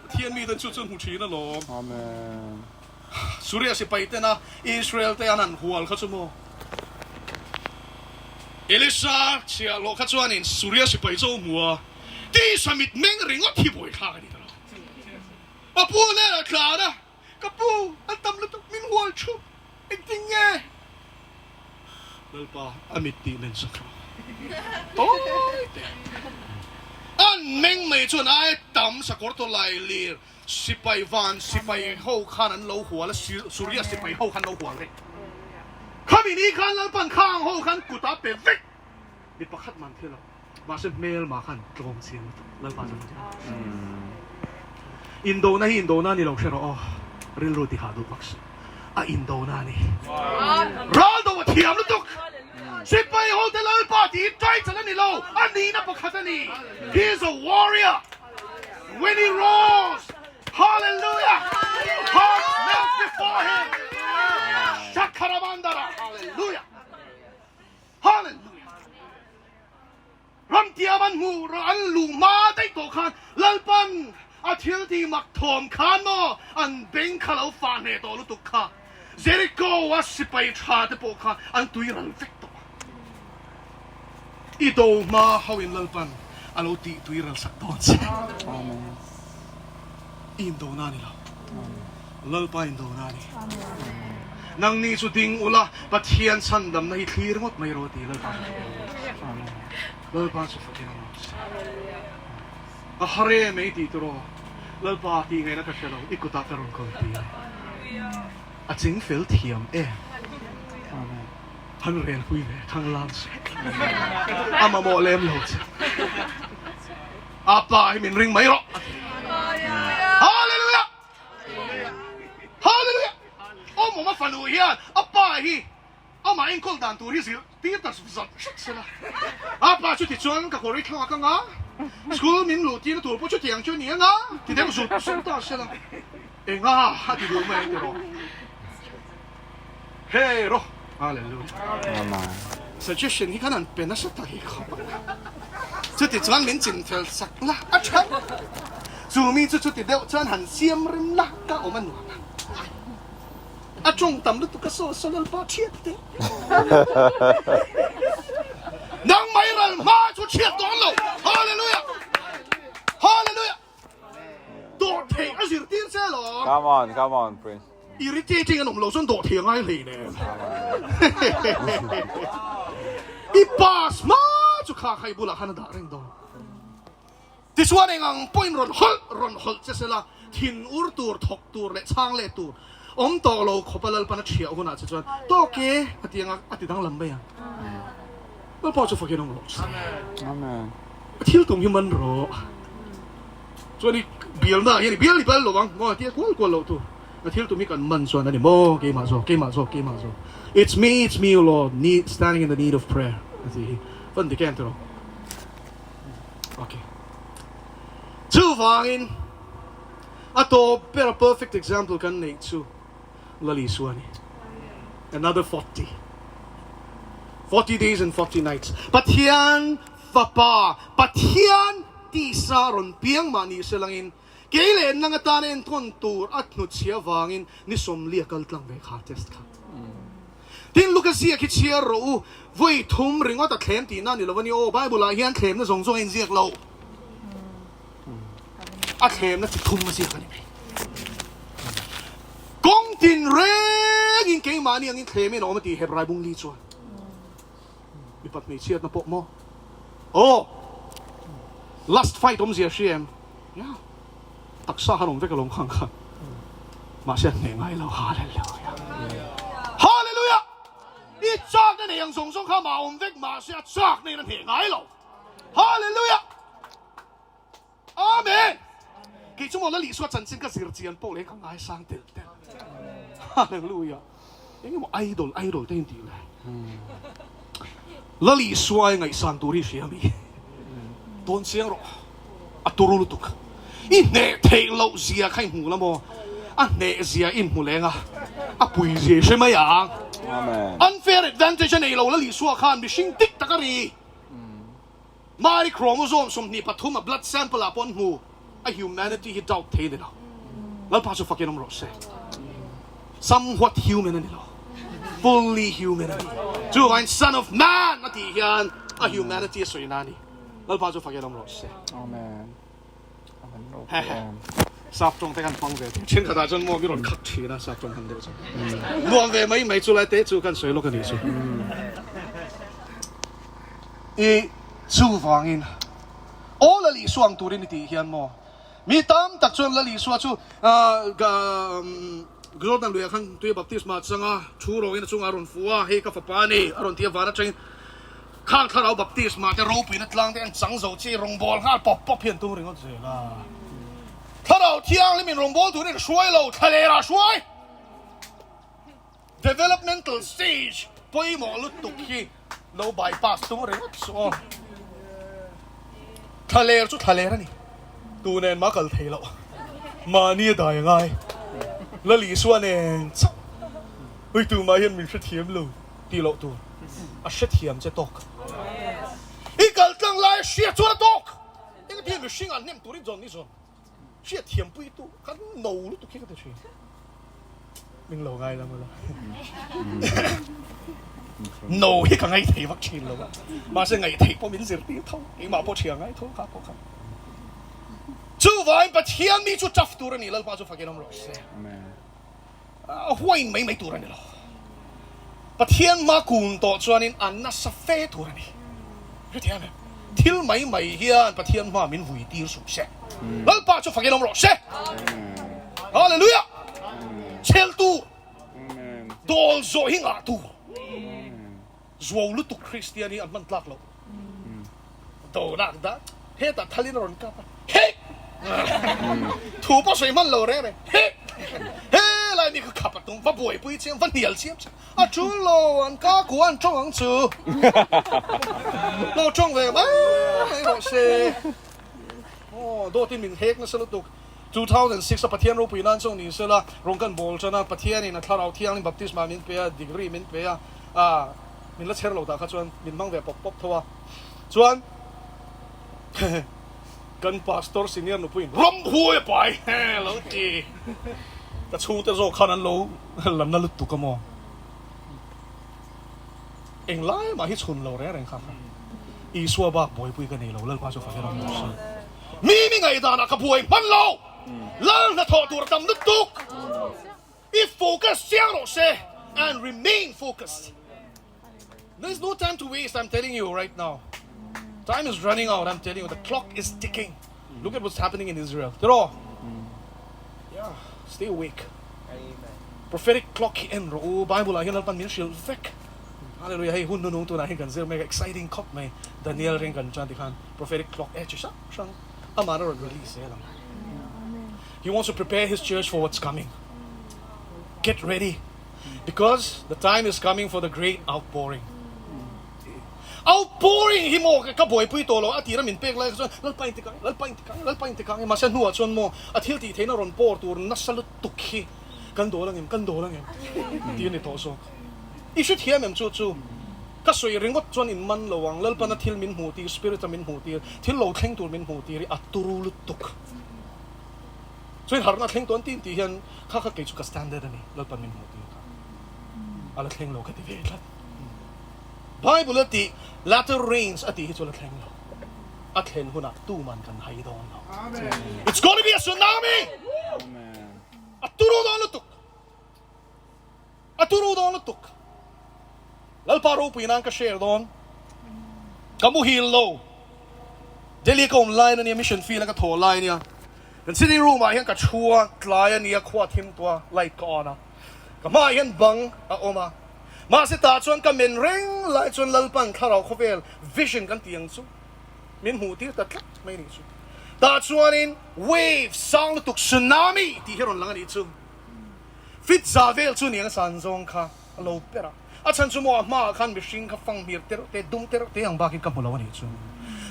Pathian mi ten chu chu hmu thin alawm. Amen. Suria sipai tena Israel te an han hual kha chu maw. Elisa chhiahhlawh kha chuanin Suria sipai chu a hmu a, tisa mit meng ringawt hi buaithlak a ni ta lo. A pu nen a tlan a, Ka pu, an tam lutuk min hual thup, engtin nge? Lalpa, a mit tih men sak rawh. Tawi teh. An meng mai chuan ai tam sakawr tawlai lir sipai van sipai ho khan an lo hual a, Suria sipai ho khan lo hual vek. Khami ni khan Lalpan khang ho khan kut a pe vek. Mi pakhat man thil lo. Mahse hmelma khan tlawm chiang lutuk Lalpa chu Indona hi indona a ni lo hre rawh aw, rilru ti hah duh bawk suh. A indona a ni. Raldo a thiam lutuk. Sipai hote Lalpa tih hi title a ni lo, a nihna pakhat a ni. He is a warrior. When he roars, Hallelujah! Hearts melt before him. Shakaramandara. Hallelujah. Hallelujah! Ramtiam an hmuh rawh an luh hma daih tawh khan Lalpan a thil tih mak thawm khan maw an beng kha lo fah hneh tawh lutuk kha Jericho a sipai tha te pawh kha an tui ral vek tawh a. I do hma ho in Lalpan a lo tih tui ral sak dawn che. I indona a ni lo. Lalpa indona a ni. Nangni chu ding ula, Pathian chhandamna hi thlir ngawt mai rawh ti Lalpa chu fakin a awm. Lalpa chu fakin a awm. A har em ei tih turaw Lalpa tih ngaihna ka hre lo, i kutah ka rawn kawl tir e. A ching fel thiam em. Han rel pui ve thang lang che. A mamawh lem lo che. A pa hi min ring mai rawh. Hallelujah! Hallelujah! Awm awm a fanu hian a pa hi amah enkawl dan tur hi zir tir ta zat hret sela. A pa chu tichuan ka kawr i thlak anga, school min luh tirna tur pawh chutiang chu a ni anga ti deuh zut zut ta sela. Enga a ti duh mai tiraw? Hey rawh! Hallelujah! Suggestion hi khan an pe nasa ta hi khawp a. Chuti chuan min chin fel sak la a tha. Chu mi chu chuti deuh chuan han siam rem la ka awm a nuam a. A tawng tam lutuk a saw saw lalpa thiat te. Nang mai ral hma chu thiat dawn lo. Hallelujah! Hallelujah! Dawh theih a zirtir che alawm. Come on, come on, Prince. Irritating an awm lo chuan dawh theih a ngai hlei nen. I pass hma chu kha kha i bulah khan a dah reng dawn. Tichuan eng ang pawhin rawn hawlh rawn hawlh che sela, thin ur tur, thawk tur leh chhang leh tur awm tawh lo khawpa Lalpan a thiah hunah che chuan tawk e a ti anga a ti danglam mai ang. Lalpa chu fakin awm rawh se. Amen. A thil tum hi man rawh. Chuan i bialna ah hian i bial i bal lo ang maw tia kual kual loh tur. A thil tum hi kan man chuan a ni maw keimah zawk keimah zawk keimah zawk. It's me it's me O Lord need standing in the need of prayer a ti hi. Van dik em tiraw? Okay. Chuvangin a tawp ber a perfect example kan neih chu Lal Isua a ni. Another 40. 40 days and 40 nights. Pathian Fapa, Pathian tisa rawn piang mah ni se langin, kei leh nang atana entawn tur a hnutchhia avangin ni sawmli a kal tlang ve kha test kha. Tin, Luka ziak hi chhiar rawh u, vawi thum ringawt a thlem tihna a ni lo a ni aw, Bible ah hian thlemna zawng zawng a inziak lo. A thlemna chi thum a ziak a ni mai. Kawng tin rengin keimahni angin thlemin a awm a ti Hebrai bungli chuan. Mipat hmeichhiatna pawh maw? Aw! Last fight awmzia hria em? Ya! Taksa khan awm vek alawm khang khan. Mahse a hneh ngai lo. Hallelujah! Hallelujah! I chakna nei ang zawng zawng kha mah awm vek mahse a chakna in a hneh ngai lo. Hallelujah! Amen! Kei chu maw Lal Isua chanchin ka zir chian pawh leh ka ngaisang tel tel. Hallelujah! Eng emaw idol idol te intih le. Lal Isua i ngaihsan tur hi hria mi. Tawn chiang rawh. A turu lutuk. I hneh theih loh zia kha i hmu la maw? A hneh zia i hmu leng a, a pui zia i hre mai ang. Unfair advantage a nei lo Lal Isua khan mihring dik tak a ri. Mari chromosome 23 a blood sample ah pawh an hmu, a humanity hi doubt thei a ni lo. Lalpa chu fakin awm rawh se. Somewhat human a ni lo, fully human a ni. Chuvangin son of man a tih hian a humanity a sawi na a ni. Lalpa chu fakin awm rawh se. Amen. Hehe. Sap tawng te kan hmang ve thei. Thenkhatah chuan maw mi rawn khak thin a sap tawng han deuh chuan. Nuam ve mai mai chu lai te chu kan sawi lawk a nih chu. I chuvangin aw Lal Isua ang turin i tih hian maw mi tam tak chuan Lal Isua chu Jordan luiah khan tui baptisma changa thu rawngin a chungah a rawn fu a, hei ka fapa a ni a rawn ti a, van atangin khang thlarau baptisma te ropuina tlang te an chang zo chi rawngbâwl nghal pawp pawp hi an tum ringawt zel a. Thlarau thianghlimin rawngbâwl turin hruai lo, thlalera hruai! Developmental stage pawimawh lutuk hi lo bypass tum ringawt suh aw. Thlaler chu thlaler a ni. Tu nen mah kal thei loh. Mahni a dai a ngai. Lal Isua nen chauh. Ui tumah hian min hrethiam lo tih loh tur. A hrethiam che tawk. I kal tlang lai a hriat chuan a tawk. Engati hian mihring ah hnem turin zawn ni zawn. Hriat thiampui tu kan no lutuk hi ka ti thin. Min lo ngai lam ala. No hi ka ngai thei vak thin lo a. Mahse ngaih theih pawh min zirtir tho. Keimah pawh thian ngai tho kha pawh kha. Chuvangin Pathian mi chu tough tur a ni Lalpa chu fakin awm rawh se. A huain mai mai tur a ni lo. Pathian hma kun tawh chuanin a nasa fe tur a ni. Hetiang em? Thil mai mai hian Pathian hma min vui tir suh se. Lalpa chu fakin awm rawh se. Hallelujah! Chhel tur, dawl zawh hi ngah tur. Zuau lutuk Kristian hi an hman tlak loh. Do nak dah hetah thalin a rawn kap a, Hek! Thu pawh sawi hman lo reng reng, Hek! He lai mi kha khap a tum, va buaipui chiam, va hnial chiam chiam. A tul lo, an ka ku an tawng ang chu. Lo tawng ve mai mai rawh se. Aw, dawtin min hek nasa lutuk. 2006 a Pathian ropui nan chauh ni sela, rawn kan bawl tan a, Pathianin a Thlarau Thianghlim baptisma min pe a, degree min pe a, ah, min la chher lo tah kha chuan min hmang ve pawp pawp tho a. Chuan kan pastor senior nupuiin ramhuai a pai lo ti. Ka chhungte zawk khan an lo la na lutuk a maw. Englai mah hi chhun lo reng reng kha kha. Isua bak buaipui ka nei lo, Lalpa chu fak ram rawh se. Mi mi ngaihdanah ka buai hman lo, Lal hnathawh tur a tam lutuk. I focus chiang rawh se and remain focused. There is no time to waste, I'm telling you right now. Time is running out, I'm telling you, the clock is ticking. Look at what's happening in Israel. Tiraw? Yeah, stay awake. Prophetic clock hi en rawh u, Bible ah hian Lalpan min hrilh vek. Hallelujah, hei hun nunung tunah hian kan zir mek a, exciting khawp mai. Daniel reng kan tan tikhan prophetic clock e chi hrang hrang amah a rawn release zel ang. He wants to prepare his church for what's coming. Get ready because the time is coming for the great outpouring. Outpouring hi maw ka buaipui tawh lo a tira min pek lai kha chuan Lalpa in tikang Lalpa in tikang Lalpa in tikang mahse hnuah chuan maw a thil tih theihna rawn pour tur nasa lutuk hi kan dawl angem kan dawl angem tih a ni tawh zawk. I hrethiam em chu chu ka sawi ringawt chuan in man lo ang Lalpana thil min hmuh tir spirit a min hmuh tir thil lo thleng tur min hmuh tir hi a turu lutuk. Chuan harhna thleng tawn tin tih hian kha kha kei chu ka standard a ni Lalpan min hmuh tir kha a la thleng lo ka ti ve tlat. Bible a tih latter rains a tih hi chu la thleng lo. A thlen hunah tuman kan hai dawn lo. It's gonna be a tsunami! A turu dawn lutuk. A turu dawn lutuk. Lalpa ropui nan ka share dawn. Ka muhil lo. Delhi ka awm lai ania, mission field a ka thaw lai ania. Kan sitting room ah hian ka thu a, tlai ania, khua thim tawh a, light ka on a. Ka hmaah hian bang a awm a. Mahse tah chuan ka men reng lai chuan Lalpan thlarau khawvel vision kan tih ang chu min hmuh tir ta tlat mai anih chu. Tah chuanin wave sang lutuk tsunami tih hi a rawn lang anih chu. Fit za vel chu niang san zawng kha a lo per a, a chhan chu maw a hmaah khan mihring kha fang hmir te reuh te, dum te reuh te ang bakin ka hmu lo a nih chu.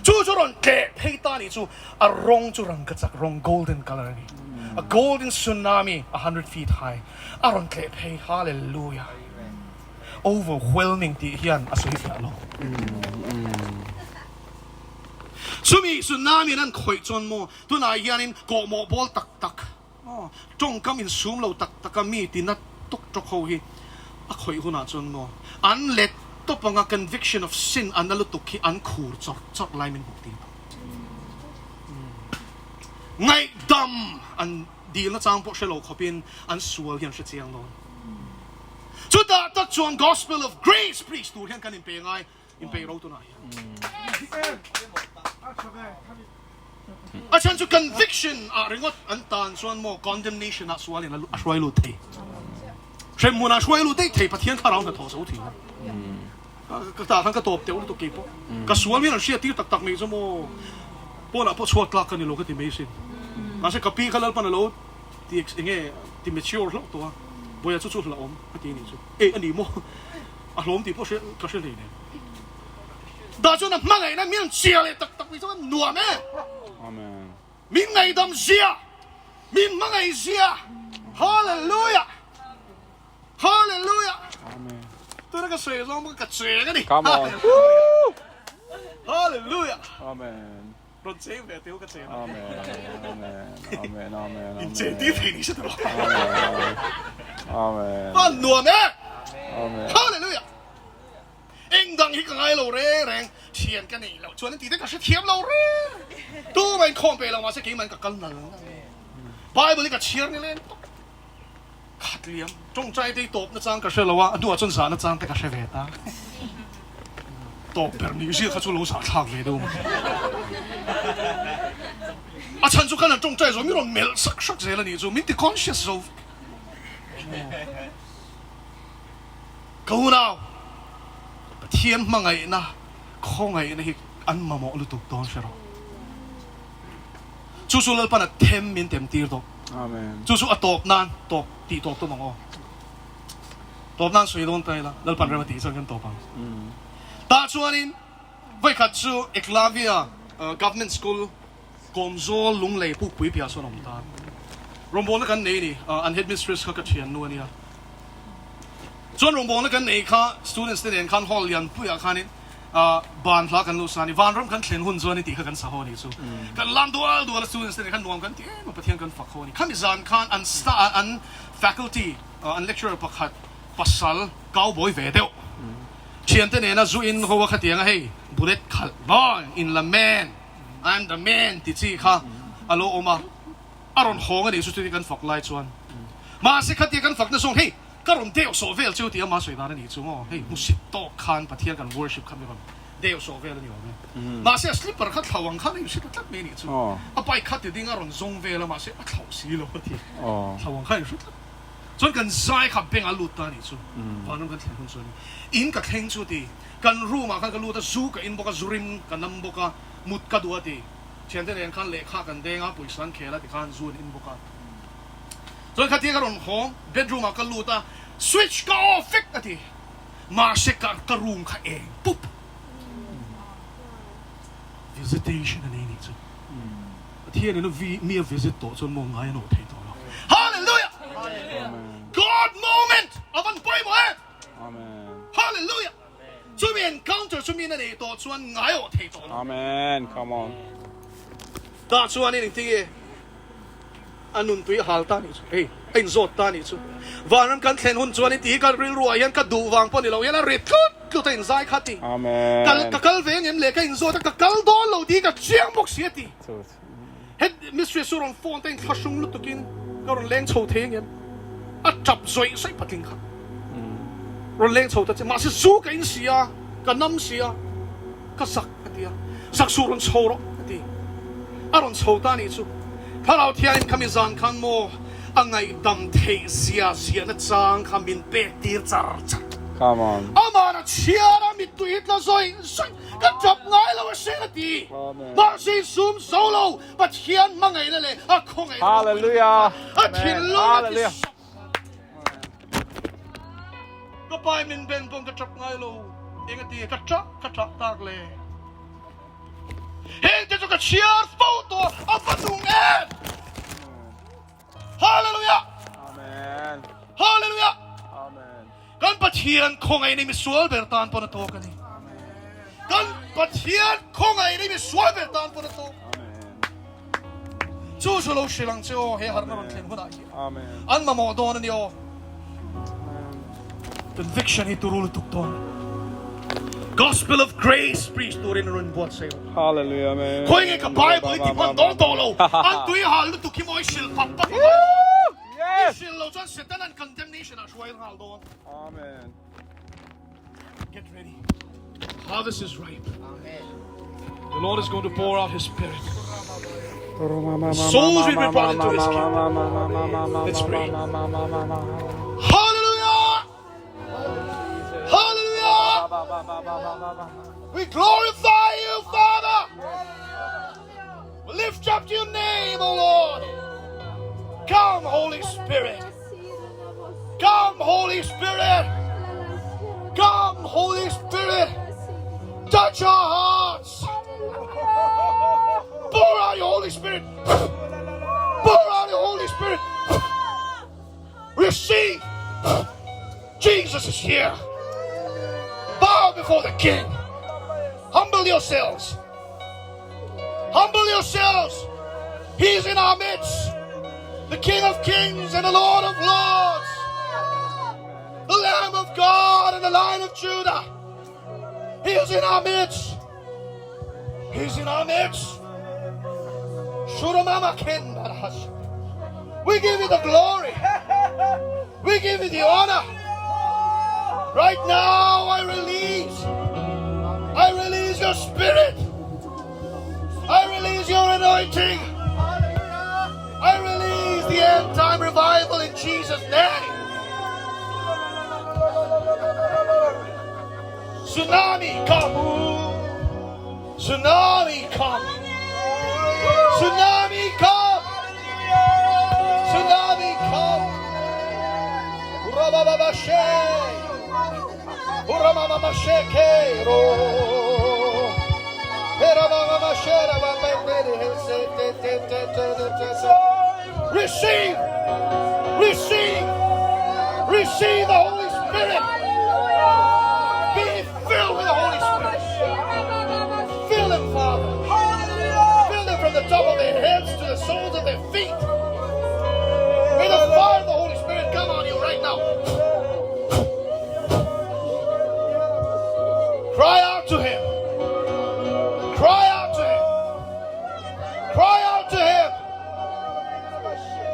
Chu chu rawn tleh phei ta a nih chu, a rawng chu rangkachak rawng golden colour a ni, a golden tsunami a hundred feet high a rawn tleh phei, hallelujah, overwhelming tih hian a sawi fiah lo. Chumi tsunami in an khawih chuan maw tunah hianin kawhmawh bawl tak tak, Aw, tawngkam insum lo tak taka mi tina tawk tawk ho hi a khawih hunah chuan maw an let tawp anga conviction of sin an na lutuk hi an khur chawrh chawrh lai min hmuh tir tawh. Ngaihdam an dilna chang pawh hre lo khawpin an sual hi an hre chiang dawn. Chutah tak chuan Gospel of Grace preach tur hian kan inpe ngai, inpeih ro tunah hian. A chhan chu conviction ah ringawt an tan chuan maw condemnation ah sual in a hruai lut thei. Hremhmun ah hruai lut daih thei Pathian thlarau hnathawh zo thin a. Ka tah khan ka tawp teuh lutuk kei pawh. Ka sual mian an hriat tir tak tak mai chu maw pawnah pawh chhuak tlak ka ni lo ka ti mai sin. Mahse ka pi kha Lalpan a lo ti enge ti mature hlauh tawh a. Bawiha chu chu hlauhawm a ti anih chu. Ei a ni maw a hlawm tih pawh ka hre hlei nen. Dah chuan a hmangaihna min an chia leh tak tak mai chuan nuam e. Amen. Min ngaihdam zia, min hmangaih zia. Hallelujah. Hallelujah. Amen. Tuna ka sawi zawng bawk ka cheng a ni. Come on. Hallelujah. Amen. Rawn cheng ve teu ka cheng. Amen. Amen. Amen. Amen. In cheng tir thei ni se tawh. Amen. Amen. Van nuam e. Amen. Hallelujah. Eng dang hi ka ngai lo reng reng, thian ka neih loh chuan an tih te ka hrethiam lo reng. Tumah inkhawm pe lo mahse keimah in ka kal nal nal. Bible hi ka chhiar ni len tawp. Khat liam, tawngtai te hi tawp na chang ka hre lo a, a hnuah chuan zah na chang te ka hre ve ta. Tawp ber nih zia kha chu lo zah thlak ve deuh maw. A chhan chu khan an tawngtai zo mi rawn melh sak sak zel a nih chu, min ti conscious zo vek. Ka unau. Pathian hmangaihna, khawngaihna hi an mamawh lutuk dawn hre rawh. Chu chu Lalpan a them min tem tir tawh. Chu chu a tawp nan tawp tih tawp tum ang aw. Tawp nan sawi dawn ta ila, Lalpan rem a tih chuan kan tawp ang. Tah chuanin vawikhat chu Eklavia Government School Kawmzawl Lunglei Pukpui piah sawn a awm ta. Rawngbawlna kan nei a ni, an headmistress kha ka thiannu a nia. Chuan rawngbawlna kan nei kha students te nen khan hall lianpuiah khanin ban hla kan lo sa a ni. Vanram kan thlen hun chuan i tih kha kan sa ho a ni chu. Kan lam dual dual a students te nen khan nuam kan ti em a, Pathian kan fak ho a ni. Khami zan khan an sta an faculty an lecturer pakhat pasal cowboy ve deuh thiante nena zu in ho a khatiang a hei bullet khalh bang in la man I'm the man ti chi kha a lo awm a, a rawn hawng a nih chu chuti kan fak lai chuan. Mahse khatia kan fakna zawng hei ka rawn deuh sawh vel chu tia mah sawi dan a nih chu maw, hei hmusit tawk khan Pathian kan worship kha mi rawn deuh sawh vel a ni awm e. Mahse a slipper kha thlau ang khan a inhre ta tlat mai a nih chu. A bike kha ti ding a rawn zawng vel a mahse a thlauh si lo a ti. Thlau ang khan a inhre tlat. Chuan kan zai kha bank a lut ta a nih chu. Vanram kan thlen hun chuan in ka thleng chu ti. Kan room ah khan ka lut a, zu ka in bawk a, zu rim ka nam bawk a, mut ka duh a ti. Thiante nen khan lehkha kan deng a, pawisa an khel a tikhan zu an in bawk a. Chuan khatia ka rawn hawng, bedroom ah ka lut a, switch ka off vek a ti. Mahse ka ka room kha eng pup. Visitation a nei nih chu. Pathian in a vi mi a visit tawh chuan maw ngai a nawh thei tawh lo. Hallelujah! God moment a van pawimawh em! Amen. Hallelujah! Chumi encounter chu min a neih tawh chuan ngai awh thei tawh lo. Amen. Come on. Tah chuan in engtin nge a nuntui a hal ta nih chu? Hei, a inzawt ta nih chu. Vanram kan thlen hun chuan in ti hi ka rilru ah hian ka duh vang pawh ni lo hian a rit tlut tlut a inzai kha ti. Amen. Kal ka kal ve ngem le ka inzawt a ka kal dawn lo tih hi ka chiang bawk si a ti. Het mistress chu rawn phone te in thlahrung lutuk in ka rawn leng chho thei angem? A tap zawih zawih patling kha rawn leng chho ta che mahse zu ka in si a, ka nam si a, ka zak a ti a, zak suh rawn chho rawh a ti. A rawn chho ta anih chu. Thlarau Thiangin khami zan khan maw a ngaihdam theih zia ziahna chang kha min pek tir char char. Come on. Aman a chhiar a mittui hi tla zawih zawih. Ka tap ngai lo a hriat a ti. Mahse in sum zo lo, Pathian hmangaihna leh a khawngaihna ropui lutuk kha a thinlung a ti sawk. Ka pai min ben pawn ka tap ngai lo, eng a ti ka tah ka tah tak le. Heng te chu ka chhiar fo tawh a va nung em! Hallelujah! Amen. Hallelujah! Amen. Kan Pathian khawngaihna misual ber tan pawn a tawk a ni. Kan Pathian khawngaihna misual ber tan pawn a tawk. Chu chu lo hrilh ang che aw, he harhna rawn thlen hunah hian. An mamawh dawn a ni aw. Conviction hi turu lutuk dawn. Gospel of grace preach turin a rawn buatsaih aw. Hallelujah amen. Khawi nge ka Bible i ti hman dawn tawh lo. An tui hal lutuk hi maw i hrilh pap pap a ngai lo. I hrilh lo chuan Satan-a'n condemnation ah hruai nghal dawn. Amen. Get ready. Harvest is ripe. The Lord is going to pour out His Spirit. Souls will be brought into His kingdom. Let's pray. Hallelujah! Hallelujah! We glorify you, Father. We lift up your name, O Lord. Come, Holy Spirit. Come, Holy Spirit. Come, Holy Spirit. Touch our hearts. Pour out your Holy Spirit. Pour out your Holy Spirit. Receive. Jesus is here. Bow before the King. Humble yourselves. Humble yourselves. He is in our midst. The King of Kings and the Lord of Lords. The Lamb of God and the Lion of Judah. He is in our midst. He's in our midst. We give you the glory. We give you the honor. Right now, I release. I release your spirit. I release your anointing. I release the end time revival in Jesus' name. Tsunami come! Tsunami come! Tsunami come! Tsunami come! Urabababashe! Uramamamashe ke ro! Receive! Receive! Receive the Holy Spirit! Be filled with the Holy Spirit! Fill them, Father! Fill them from the top of their heads to the soles of their feet! May the fire of the Holy Spirit come on you right now! Cry out to Him! Cry out to Him! Cry out to Him!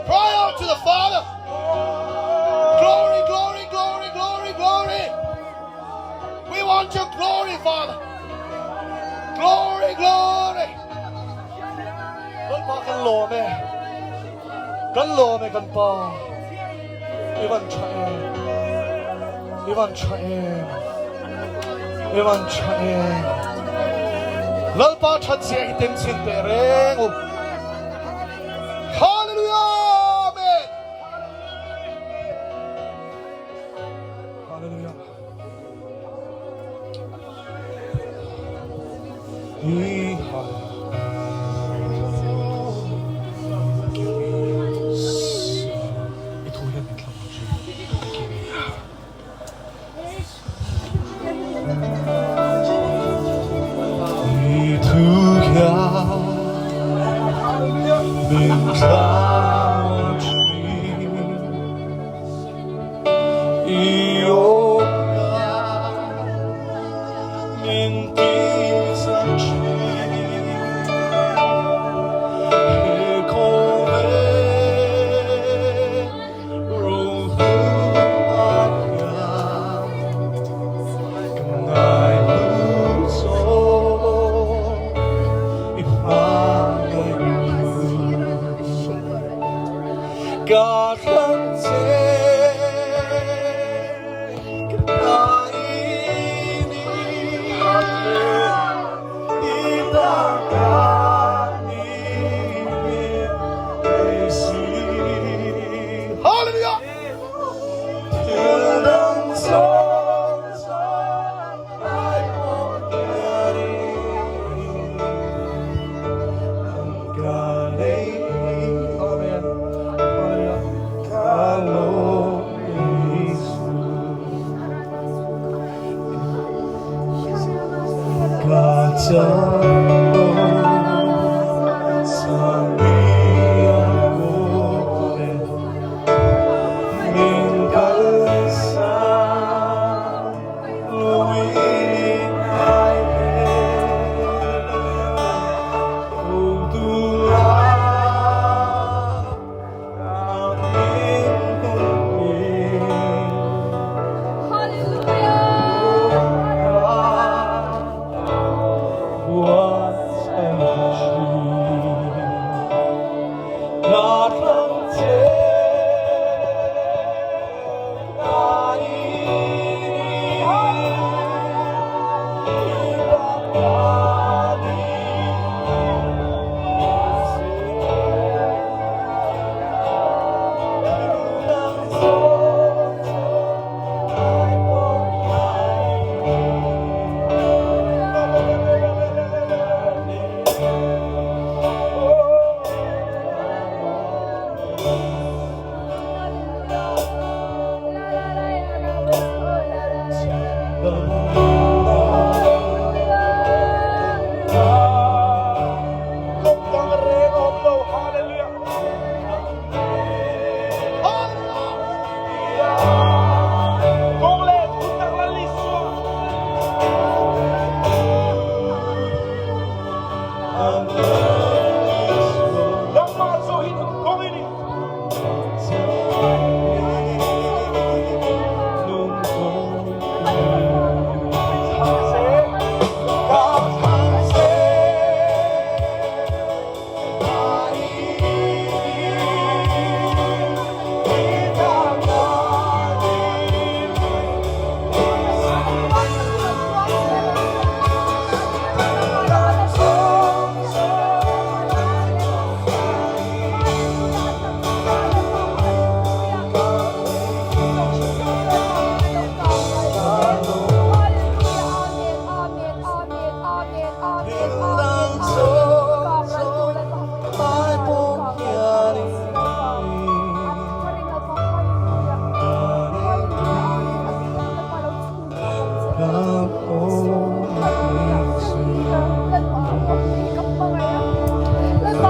Cry out to the Father! Glory, glory, glory, glory, glory! We want your glory, Father! Glory, glory! Lalpa kan lawm e. Kan lawm e kan Pa. I van tha em. I van tha em. I van tha em. Lalpa that zia hi tem chin teh reng u. Hallelujah! Amen. Hallelujah.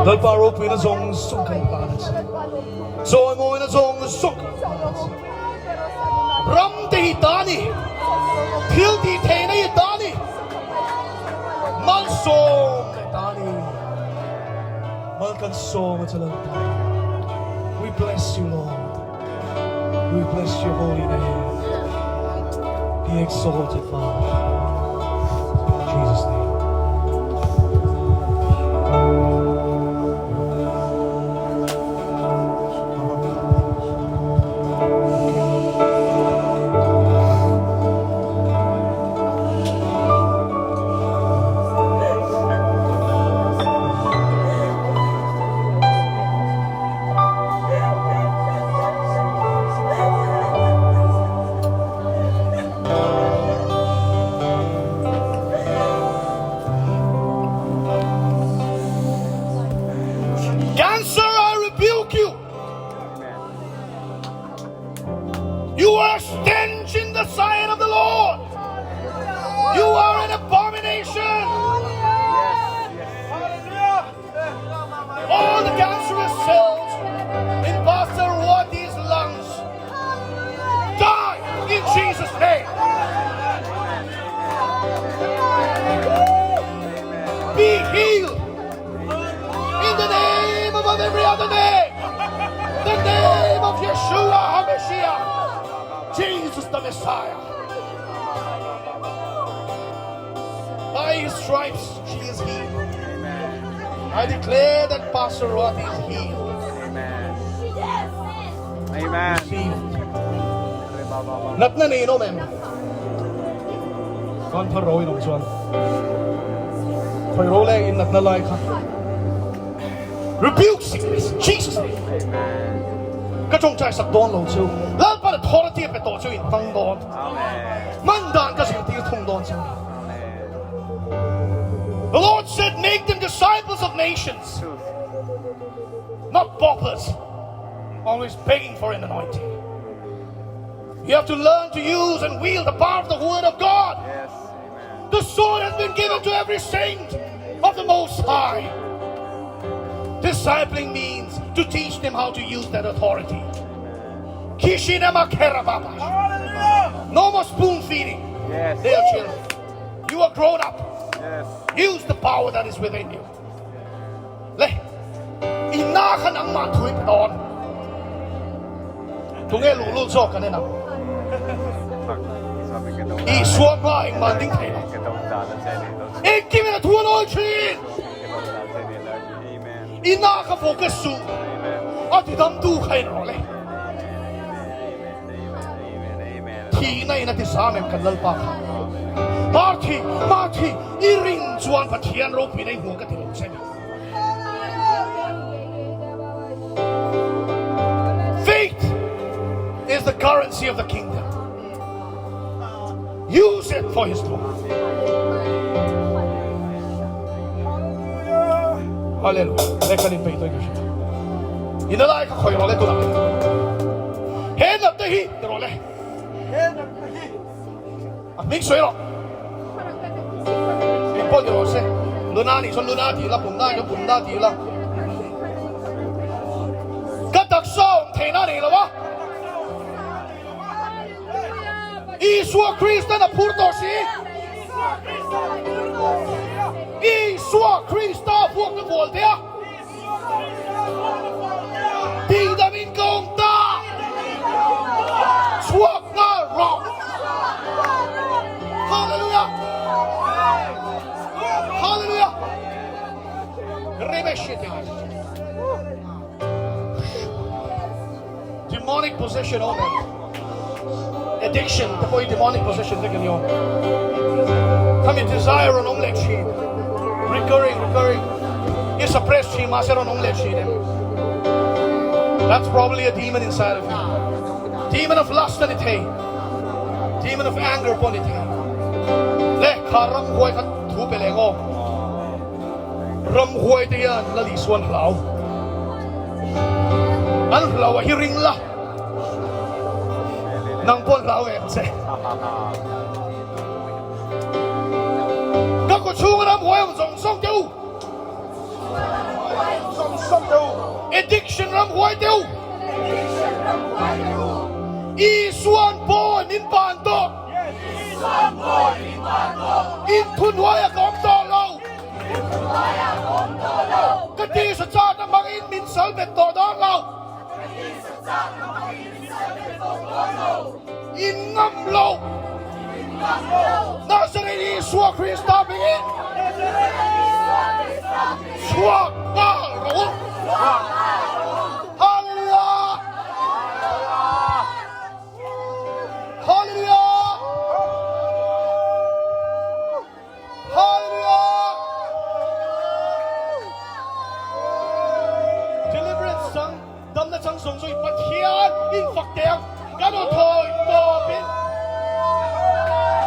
Lalpa ropuina zawng zawng kan hlan a che. Chawimawina zawng zawng kan hlan a che. Ram te hi ta ni. Thil tih theihna hi ta ni. Malsawm leh ta ni. Mal kan sawm a che Lalpa. We bless you Lord. We bless your holy name. Be exalted Father. In Jesus name. Cancer, I rebuke you. You are a stench in the sight of the Lord. You are an abomination. All the cancerous cells in Pastor Ruati's lungs die in Jesus' name. Be healed in the name above every other name. The name of Yeshua HaMashiach, Jesus the Messiah. By his stripes she is healed. I declare that Pastor Ruati is healed. Amen. Amen. Natna nei in awm em? Kan thar ro in awm chuan khawi ro leng in natna lai kha rebuke sickness in Jesus name. Ka tawngtai sak dawn lo chu Lalpan authority a pe tawh chu in hmang dawn. Hman dan ka zirtir thung dawn chu. The Lord said make them disciples of nations not paupers always begging for an anointing. You have to learn to use and wield the power of the word of God. Yes, amen. The sword has been given to every saint of the Most High. Discipling means to teach them how to use that authority. No more spoon feeding. Yes. They are children. You are grown up. Yes. Use the power that is within you. Le, i na kha nangmah thu i pe dawn. Tunge luhlul zawk kan en ang? Isua hma engmah an ding thei lo. Engkim in a thu a lawi thin. I na kha focus suh. A tidamtu kha en rawh le. Thihna in a ti zam em kan Lalpa kha. Marthi, Marthi, i ring chuan Pathian ropuina i hmu ka ti lo che. Faith is the currency of the kingdom. Use it for his glory. Hallelujah. Lehkha in peih tawh in ka hria. In a lai kha khawi rawh le tunah. He nat te hi ti rawh le. A hming sawi rawh. Hming pawh ti rawh se. Luna nih chuan Luna tih la, Pumna nih chuan Pumna tih la. Ka taksa awm theihna a nei lo a. Isua Kristan a phur tawh si. Isua Krista vuakna vual te a. Tihdam in ka awm ta. Chhuak nghal rawh. Hallelujah. Hallelujah. Demonic possession awm em? Addiction te pawh hi demonic possession vek a ni awm. Khami desire rawn awm leh thin. Recurring, recurring. I suppress thin mahse rawn awm leh thin em? That's probably a demon inside of you. Demon of lust a ni thei. Demon of anger pawh a ni thei. Le kha ramhuai kha thu pe leh ngaw. Ramhuai te hian Lal Isuan hlau. An hlau a hi ring la. Nang pawh an hlau ve ang che. Ka kawchhunga ramhuai awm zawng zawng te u. Sam sam teh u. Addiction ramhuai teh u. Isuan pawi min ban tawh. In thuhnuaiah ka awm tawh lo. Ka tisa châkna hmangin min sal bet tawh dawn lo. In ngam lo. Nazareth Isua Krista hmingin chhuak nghal rawh u. Hallelujah! Hallelujah! Hallelujah! Deliverance chang, damna chang zawng zawng in Pathian in fak teh ang, kan aw thawi tawp in.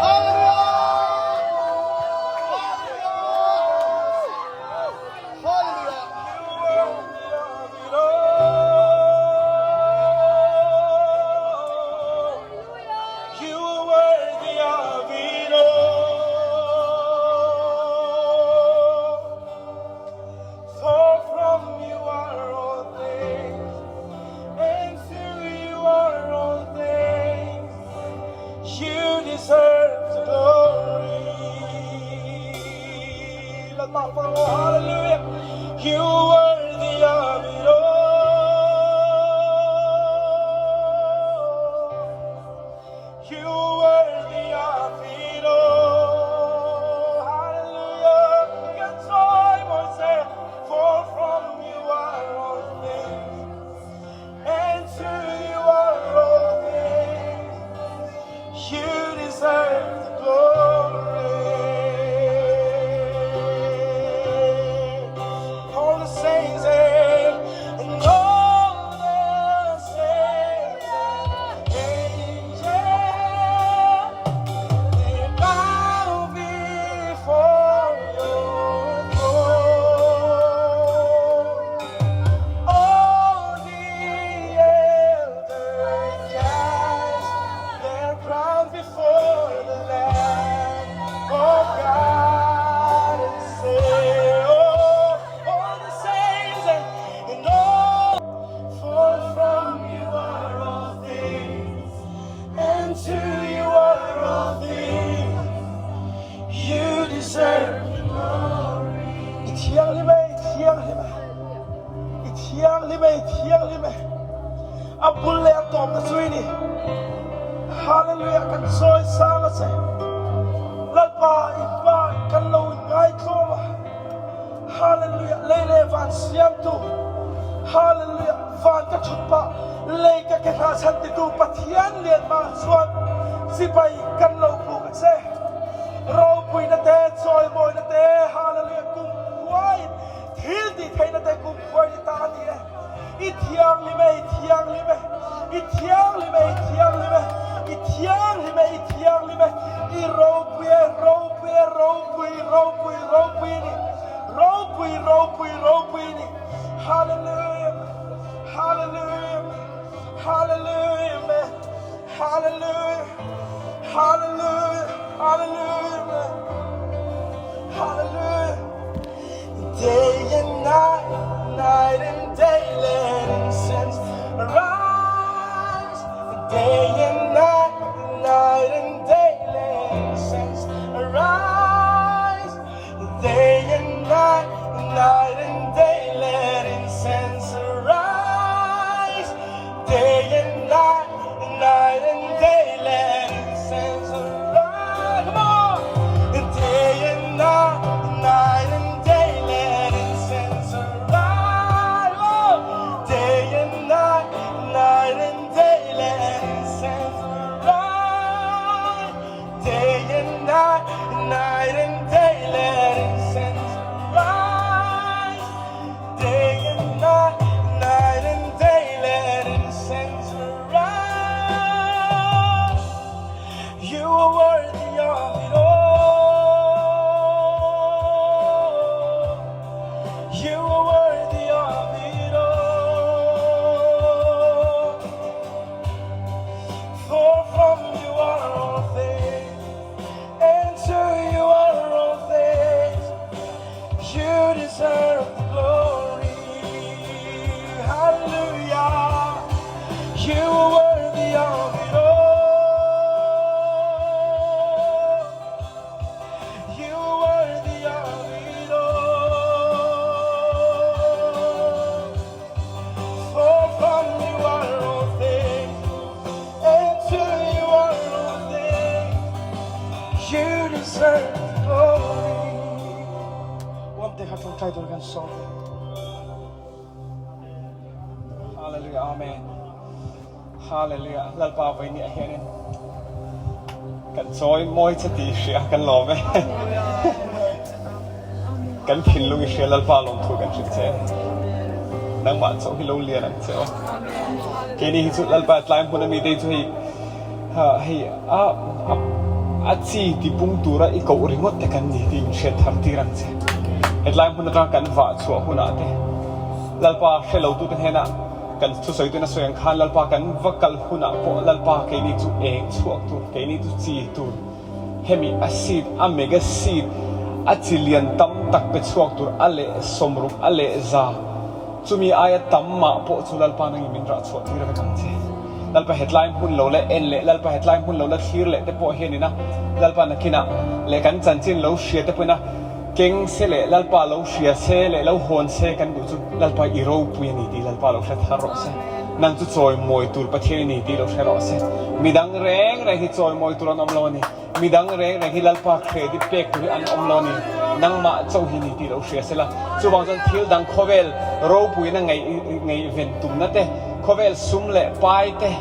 Hallelujah! Hallelujah! You are worthy of it all. For from you are all things, and to you are all things. You deserve the glory. Hallelujah. You are worthy of it all. You are worthy of it all. Hallelujah. Kan chawimawi che, for from you are all things, and to you are all things. You deserve the glory. All the saints and all the saints and angels, they bow before your throne. All the elders cast their crown before the Lamb of God and say, Oh, all the saints and all, for from you are all things, and to you are all things. You deserve the glory. I thianghlim e, i thianghlim e, i thianghlim e, i thianghlim e. A bul leh a tawpna chu i ni. Hallelujah, kan chawi sang a che. Lalpa i hma kan lo in ngaitlawm a. Hallelujah, lei leh van siamtu. Hallelujah, van ka thut pah, lei ka ke hna chan titu Pathian lian hma chuan chibai kan lo buk a che. Ropuina te, chawimawina te, hallelujah, kumkhuain thil tih theihna te kumkhuain i ta a ni e. I thianghlim e, i thianghlim e, i thianghlim e, i thianghlim e, i thianghlim e, i thianghlim e, i ropui e, ropui e, ropui, ropui, ropui a ni. Ropui, ropui, ropui a ni. Hallelujah, hallelujah, hallelujah, hallelujah, hallelujah, hallelujah, hallelujah. Day and night, night and day, let incense arise. Day and night, night and day, let incense arise. Day and night, night and day, let incense arise. Day and night, night and day, let incense arise. Come on. Day and night, night and day, let incense arise. Oh. Day and night, night and day, let incense You are worthy of it all. You are worthy of it all. For from you are all things, and to you are all things. You deserve the glory. Uamte kha ṭawngṭai tur kan sawm ve. Hallelujah Amen Hallelujah Lalpa voi ni ah hianin kan cawi mawi che ti hria kan lawm e kan thinlung i hria Lalpa lawmthu kan hrilh che nangmah cho hi lo lian ang che o keini hi chu Lalpa tlai hmun ami te chu hei hei a a chi tipung tura i koh ringawt te kan ni tiin hriat thar tir ang che. Hetlai hmun atanga kan vah chhuah hunah te Lalpa hre lo tute hnenah kan thusawi tuna sawi ang khan Lalpa kan va kal hunah pawh Lalpa keini chu eng chhuak tur, keini chu chi tur, hemi a seed, a mega seed, a chi lian tam tak pe chhuak tur a leh sawmruk a leh za chumi aia tam mah pawh chu Lalpa nangin min rah chhuah tir vek ang che. Lalpa hetlai hmun lo leh en leh Lalpa hetlai hmun lo la thlir leh te pawh hian ina Lalpa nakinah leh kan chanchin lo hria te pawhin a keng se leh Lalpa lo hria se leh lo hawn se kan duh chu Lalpa i ropui a ni tih Lalpa lo hre thar rawh se. Nang chu chawimawi tur Pathian i ni tih lo hre rawh se. Midang reng reng hi chawimawi tur an awm lo a ni. Midang reng reng hi Lalpa credit pek tur hi an awm lo a ni. Nangmah chauh hi ni tih lo hria se la. Chuvang chuan thil dang khawvel ropuina ngaihven tumna te, khawvel sum leh pai te,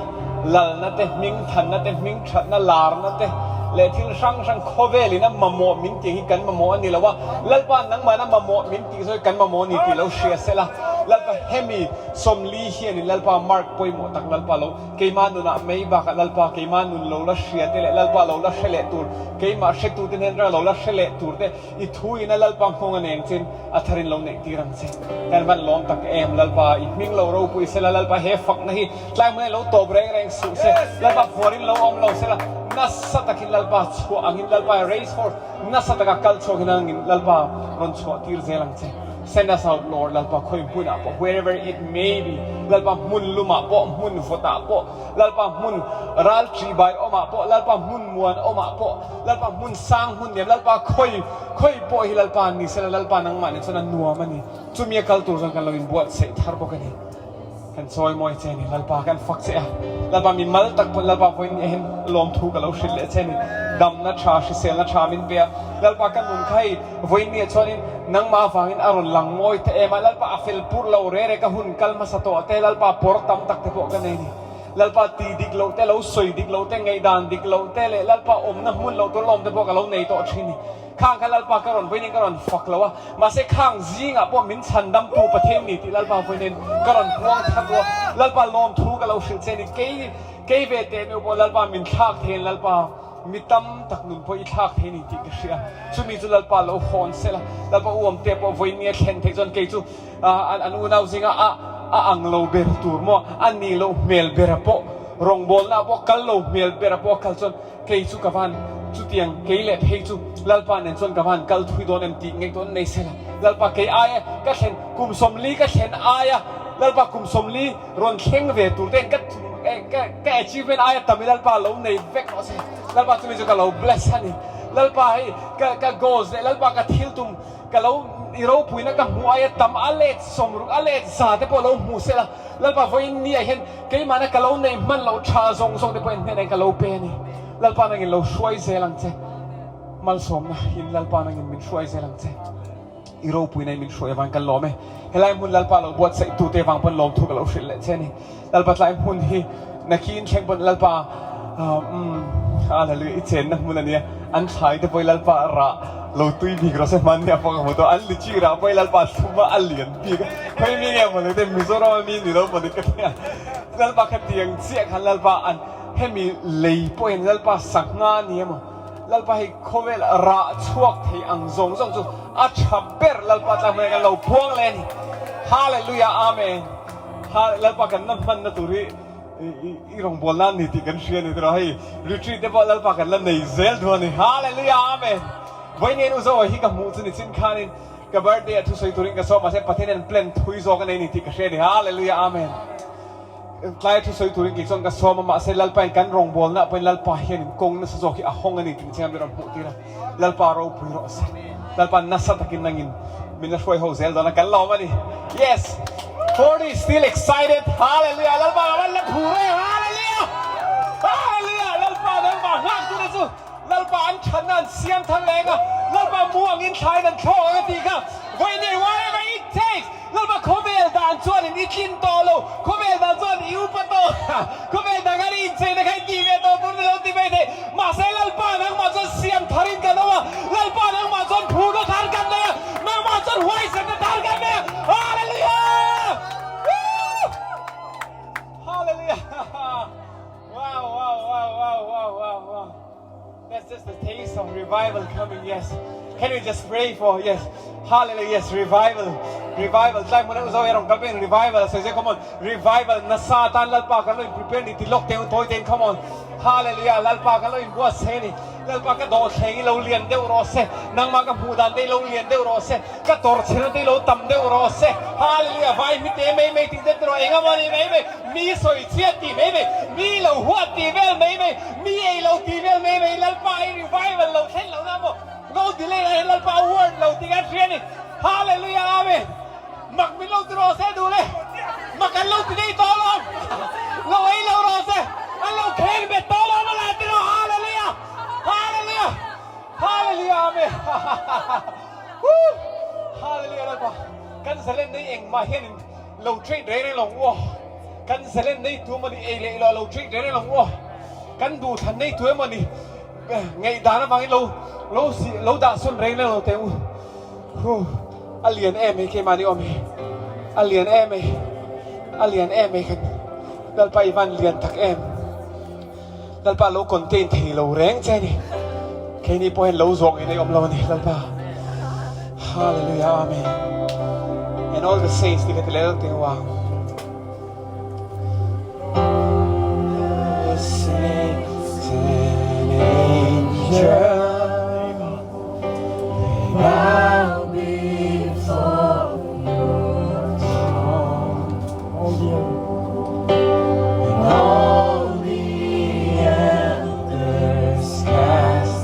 lalna te, hmingthanna te, hmingthatna, larna te leh thil hrang hrang khawvelin a mamawh min tih hi kan mamawh a ni lo a. Lalpa nangmahna mamawh min tih zawk hi kan mamawh a ni tih lo hria se la. Lalpa hemi sawmli hianin Lalpa mark pawimawh tak Lalpa lo Keimah nunah mai bakah Lalpa keimah nun lo la hria te leh Lalpa lo la hre leh tur, keimah hretu te hnen reng lo la hre leh tur te i thu ina Lalpa nghawng a neng chin a tharin lo neih tir ang che. Kan van lawm tak em Lalpa i hming lo ropui sela Lalpa he fakna hi tlai hmunah lo tawp reng reng suh se Lalpa phuarin lo awm lo sela nasa takin Lalpa chhuah angin Lalpa raise forth nasa taka kal chhuak in angin Lalpa rawn chhuah tir zel ang che. Send us out Lord Lalpa khawi hmunah pawh wherever it may be Lalpa hmun lumah pawh hmun vawtah pawh Lalpa hmun ral ṭihbai awmah pawh Lalpa hmun muan awmah pawh Lalpa hmun sang hmun niam Lalpa khawi khawi pawh hi Lalpa ni sela Lalpa nangmah nen chuan a nuam a ni chumi a kal tur chuan kan lo inbuatsaih thar bawk a ni. Kan chawi mawi che ni Lalpa kan fak che a, Lalpa mi mal tak pawn Lalpa vawiin ni ahin lawmthu ka lo hrilh leh che ni, damna tha hriselna tha min pe a, Lalpa ka nun kha hei vawiin ni ah chuanin nangmah avangin a rawn lang mawi ta em a, Lalpa a fel pur lo re re ka hun kal hmasa tawh te Lalpa pawr tam tak te pawh ka nei ni, Lalpa ti dik loh te lo sawi dik loh te ngaihdan dik loh te leh Lalpa awmna hmun loh tur lawm te pawh ka lo nei tawh thin ni. Khang kha Lalpa ka rawn vawiin ka rawn fak lo a, mahse khang zingah pawh min chhandamtu Pathian ni tih Lalpa vawiin ka rawn puang that u a, Lalpa lawmthu ka lo hrilh che ni, kei kei ve teh meuh pawh Lalpa min thlak thei in Lalpa mi tam tak nun pawh i thlak thei ni tih ka hria, chumi chu Lalpa lo hawn sela, Lalpa uamte pawh vawiin ni a thlen theih chuan kei chu an unau zinga a a ang lo ber tur maw, a ni loh hmel bera pawh rawngbawlna pawh kal lo hmel bera pawh a kal chuan Kei chu ka van chutiang kei leh phei chu Lalpa nen chuan ka van kal thui dawn em tih ngaihtuah an nei sela. Lalpa kei aia ka thlen kum 40 ka thlen aia Lalpa kum 40 rawn thleng ve tur te ka ka achievement aia tam i Lalpa lo nei vek rawh se. Lalpa chumi chu ka lo bless a ni. Lalpa hei ka ka goals leh Lalpa ka thil tum ka lo i ropuina ka hmuh aia tam a let 60 a let za te pawh lo hmu sela. Lalpa vawiin ni ah hian keimahna ka lo neih hman loh tha zawng zawng te pawhin hnenah in ka lo pe a ni. Lalpa nangin lo hruai zel ang che. Malsawmna in Lalpa nangin min hruai zel ang che. I ropuina in min hruai avangin kan lawm e. Helai hmun Lalpa lo buatsaih tute vang pawn lawmthu ka lo hrilh leh che a ni. Lalpa tlai hmun hi nakin thleng pawn Lalpa umm hallelujah i chenna hmun a nia. An thlai te pawh hi Lalpa rah lo tui bik rawh se hmanni a pawh ka hmu tawh. An lichi rah pawh hi Lalpa thlum a a lian bik a. Khawi mi nge maw ni te Mizoram a mi ni lo maw ni ka tia. Lalpa kha tiang chiah khan Lalpa an hemi lei pawhin Lalpa sangha a ni emaw Lalpa hei khawvel rah chhuak thei ang zawng zawng chu a tha ber Lalpa tlang hmel kan lo puang leh a ni. Hallelujah Amen. Ha Lalpa kan la hmanna tur hi i rawngbâwl nan ni tih kan hria a ni tiraw hei retreat te pawh Lalpa kan la nei zel duh a ni. Hallelujah Amen. Vawiin u Zoa hi ka hmuh chu ni chin khanin ka birthday ah thusawi turin ka sawm mahse Pathian hian plan thui zawk a nei ni tih ka hria a ni. Hallelujah Amen. Tlai thu sawi turin kei chuan ka sawm a, mahse Lalpain kan rawngbawlna pawhin Lalpa hianin kawng nasa zawk hi a hawng a ni tih chiang min rawn hmuh tir a, Lalpa ropui rawh se. Lalpa nasa takin nangin min la hruai ho zel dawn a, kan lawm a ni. Yes! 40 still excited! Hallelujah! Lalpa ka van la phur e! Hallelujah! Hallelujah! Lalpa nangmah nghak tu te chu Lalpa an thatna an siam thar leng a, Lalpa mu angin thlain an thlawk ang a tih kha vawiin whatever it takes! Lalpa khawvel dan chuan in i tlin tawh lo, khawvel dan chuan i upa tawh, khawvel dang an i incheina kha i tih ve tawh tur ni lo ti mai thei. Mahse Lalpa nangmah chuan siam tharin kan awm a, Lalpa nangmah chuan phurna thar kan nei a, nangmah chuan huaisenna thar kan nei a. Hallelujah! Woo! Hallelujah! Wow, wow, wow, wow, wow, wow, wow. That's just the taste of revival coming, yes. Can we just pray for, yes. Hallelujah, yes, revival. Revival. Tlai muna uzo erong kalpen revival. So say, come on, revival. Nasa tan lalpa kan lo in prepare ni tilok te un toy ten, come on. Hallelujah, lalpa kan lo in buat se ni. Lalpa ka do thleng i lo lian deuh ro se. Nangma ka hmu dan te lo lian deuh ro se. Ka tor chhena te lo tam deuh ro se. Hallelujah, vai mi te mei mei ti te ro enga mani mei mei. Mi soi chiat ti mei mei. Mi lo huat ti vel mei mei. Mi ei lo tih vel mai mai Lalpa ei revival lo thlen lo na maw no delay ah hian Lalpa word lo tih kan hria ni Hallelujah Amen mak min lo ti rawh se duh le mak an lo ti dei tawh alawm lo ei lo rawh se an lo kheng bet tawh alawm a la ti rawh Hallelujah Hallelujah Hallelujah Amen Woo Hallelujah Lalpa kan zalen nei engmah hianin lo trade reng reng lo aw kan zalen nei tu emaw ni ei leh lo lo trade reng reng lo aw kan duh thlan nei tu emaw ni ngaihdan avangin lo lo si lo dah sawn reng reng lo teh u hu a lian em hei keimahni awm hi a lian em hei a lian em hei kan Lalpa i van lian tak em Lalpa lo contain thei lo reng che ni keini pawh hian lo zawng in ei awm lo a ni Lalpa Hallelujah Amen and all the saints ti ka ti leh deuh teh uang The saints and angels they bow before your throne All the And all the elders cast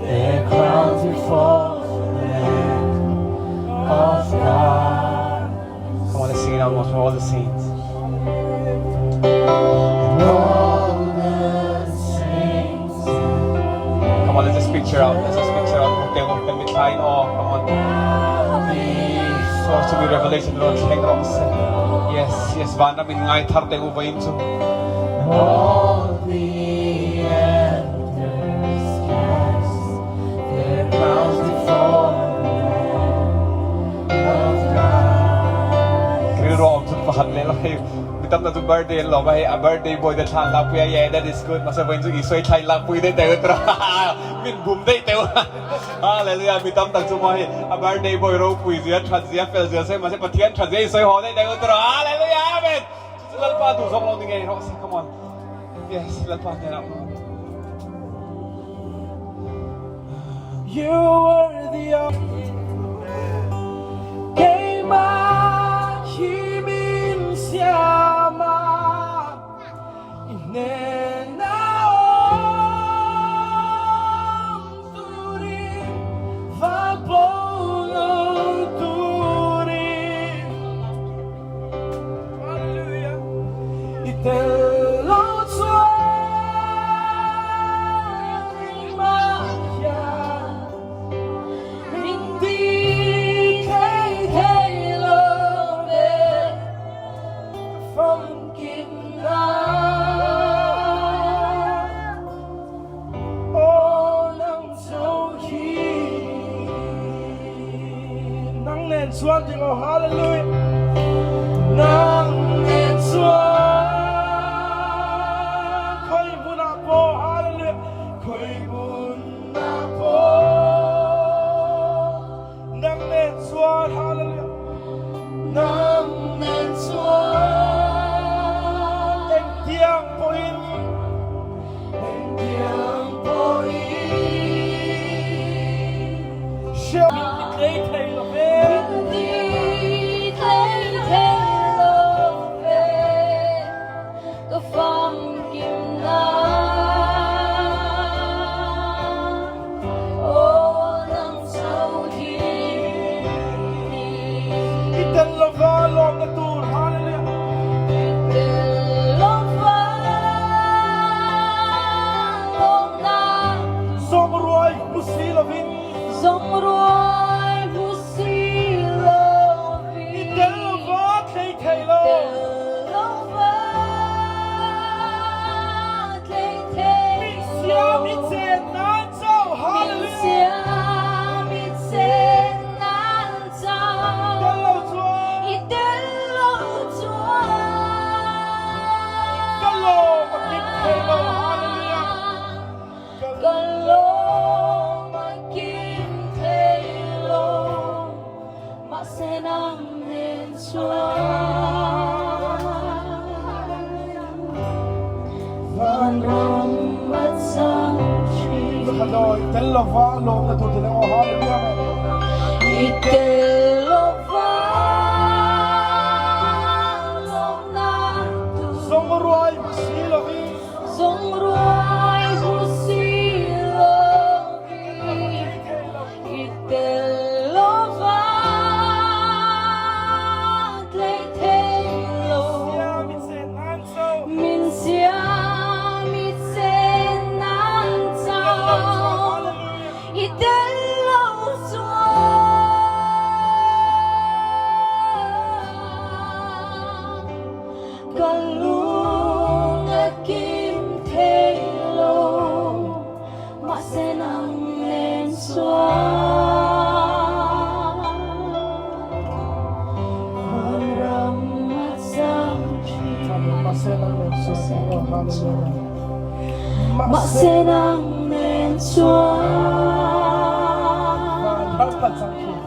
their crowns before the Lamb of God. Come on, let's sing it out once for all the saints. And all the saints. Come on, let's just picture out. Let's just picture out. Oh, come on. So to be revelation ron thleng rawh se. Yes, yes, vanram in ngai thar te u vain chu. All the elders cast their crowns before the Lamb of God. Rilru awm chu pakhat leh la hei mi tam na chu birthday an lawm a hei a birthday boy te thlan lak pui a yeah that is good mahse vain chu Isua i thla in lak pui daih teh u tura min bum daih teh u. Hallelujah mi tam tak chu maw hei a birthday boy ropui zia that zia fel zia sawi mahse Pathian that zia i sawi haw daih daih u tawh Hallelujah Amen chu chu Lalpa duh zawk lo ni ngei rawh se come on yes Lalpa hnenah You were the Keimah hi min siam a I hnena awm turin va bo lo turin Hallelujah I tel lo chuan engmah hian min ti thei thei lo ve ka famkim na. Aw nang cho hi nang nen chuan ding aw hallelujah nang nen chuan khoi hmunah pawh hallelujah khoi hmunah pawh nang nen chuan hallelujah nang nen chuan engtiang pawhin Engtiang pawhin hriat min ti tlei thei lo ve. Min ti tlei thei lo. Famkimna Aw nang chauh hi ni. I tel lova lawmna tur, Hallelujah. I tel lova lawmna tur. Zawng ruai hmu si lovin. Zawng ruai hmu si lovin. I tel lova thlei thei lo. I tel lova tlei thei lo. Min siam i chen nan chauh. Hallelujah. Min siam i chen nan chauh. I tel lo chuan. I tel lo chuan. Ka lawm a kim thei lo. Hallelujah. Ka lawm a kim thei lo. Mahse nang nen chuan vanram a chang thin. Khanawi tel lova lawmna tur te aw hallelujah. I tel lova lawmna tur. Zawng ruai hmu si lovin. Zawng ruai hmu si lovin. I tel lova tlei thei lo. Min siam i chen nan chauh. I tel lo chuan ka lung a kim thei lo. Mahse nang nen chuan vanram a chang thin. Mahse nang nen chuan. Mahse nang nen chuan Vanram a chang thin.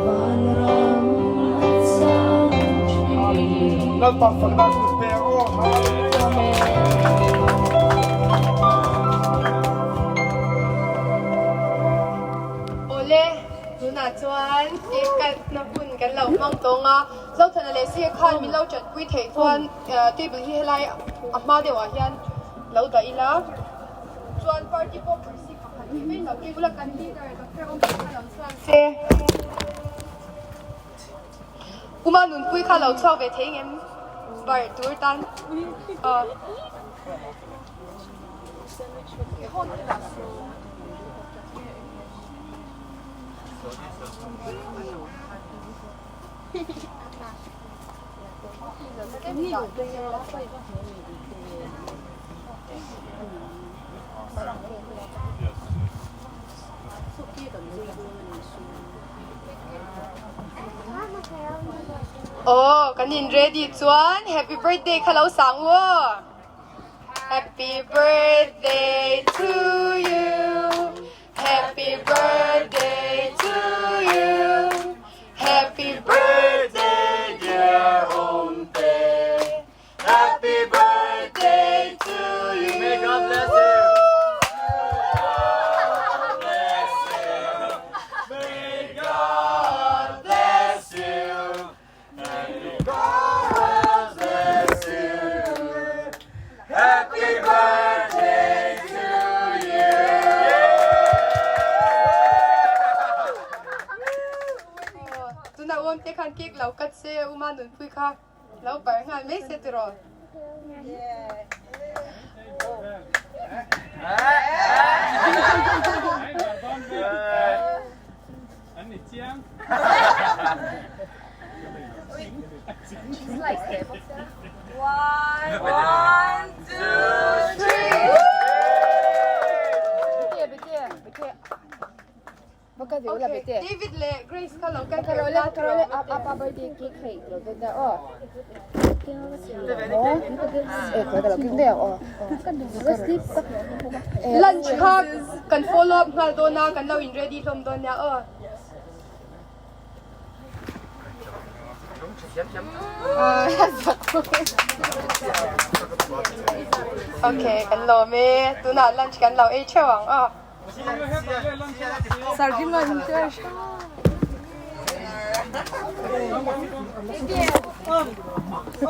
Vanram a chang thin. Lalpa fakna kut pe ang aw. Hallelujah. Awle, tunah chuan cake cut na hun kan lo hmang tawng a, Zothana leh Sir khan min lo chatpui theih chuan table hi helai a hma deuhah hian lo dah ila, chuan party popper si pakhat hi mai lo keng ula kan leader Doctor Awmte kha lo chhuak se. Uma nunpui kha lo chhuak ve thei ngem bar tur tan aw. Aw kan in ready chuan happy birthday kha lo sang u aw. Happy birthday to you Happy birthday to you Happy birthday dear Awmte Happy birthday to you. May God bless you. May God bless you. May God bless you. Happy birthday to you. Tuna Awmte khan cake lo cut se Uma nunpui kha. Lo bar nghal mai se tiraw. One, two, three. Okay, David leh Grace kha lo kan kher ta tiraw. Lunch kha kan follow up nghal dawn a, kan lo in ready hlawm dawn nia aw. Okay, kan lawm e. Tunah lunch kan lo ei theuh ang aw.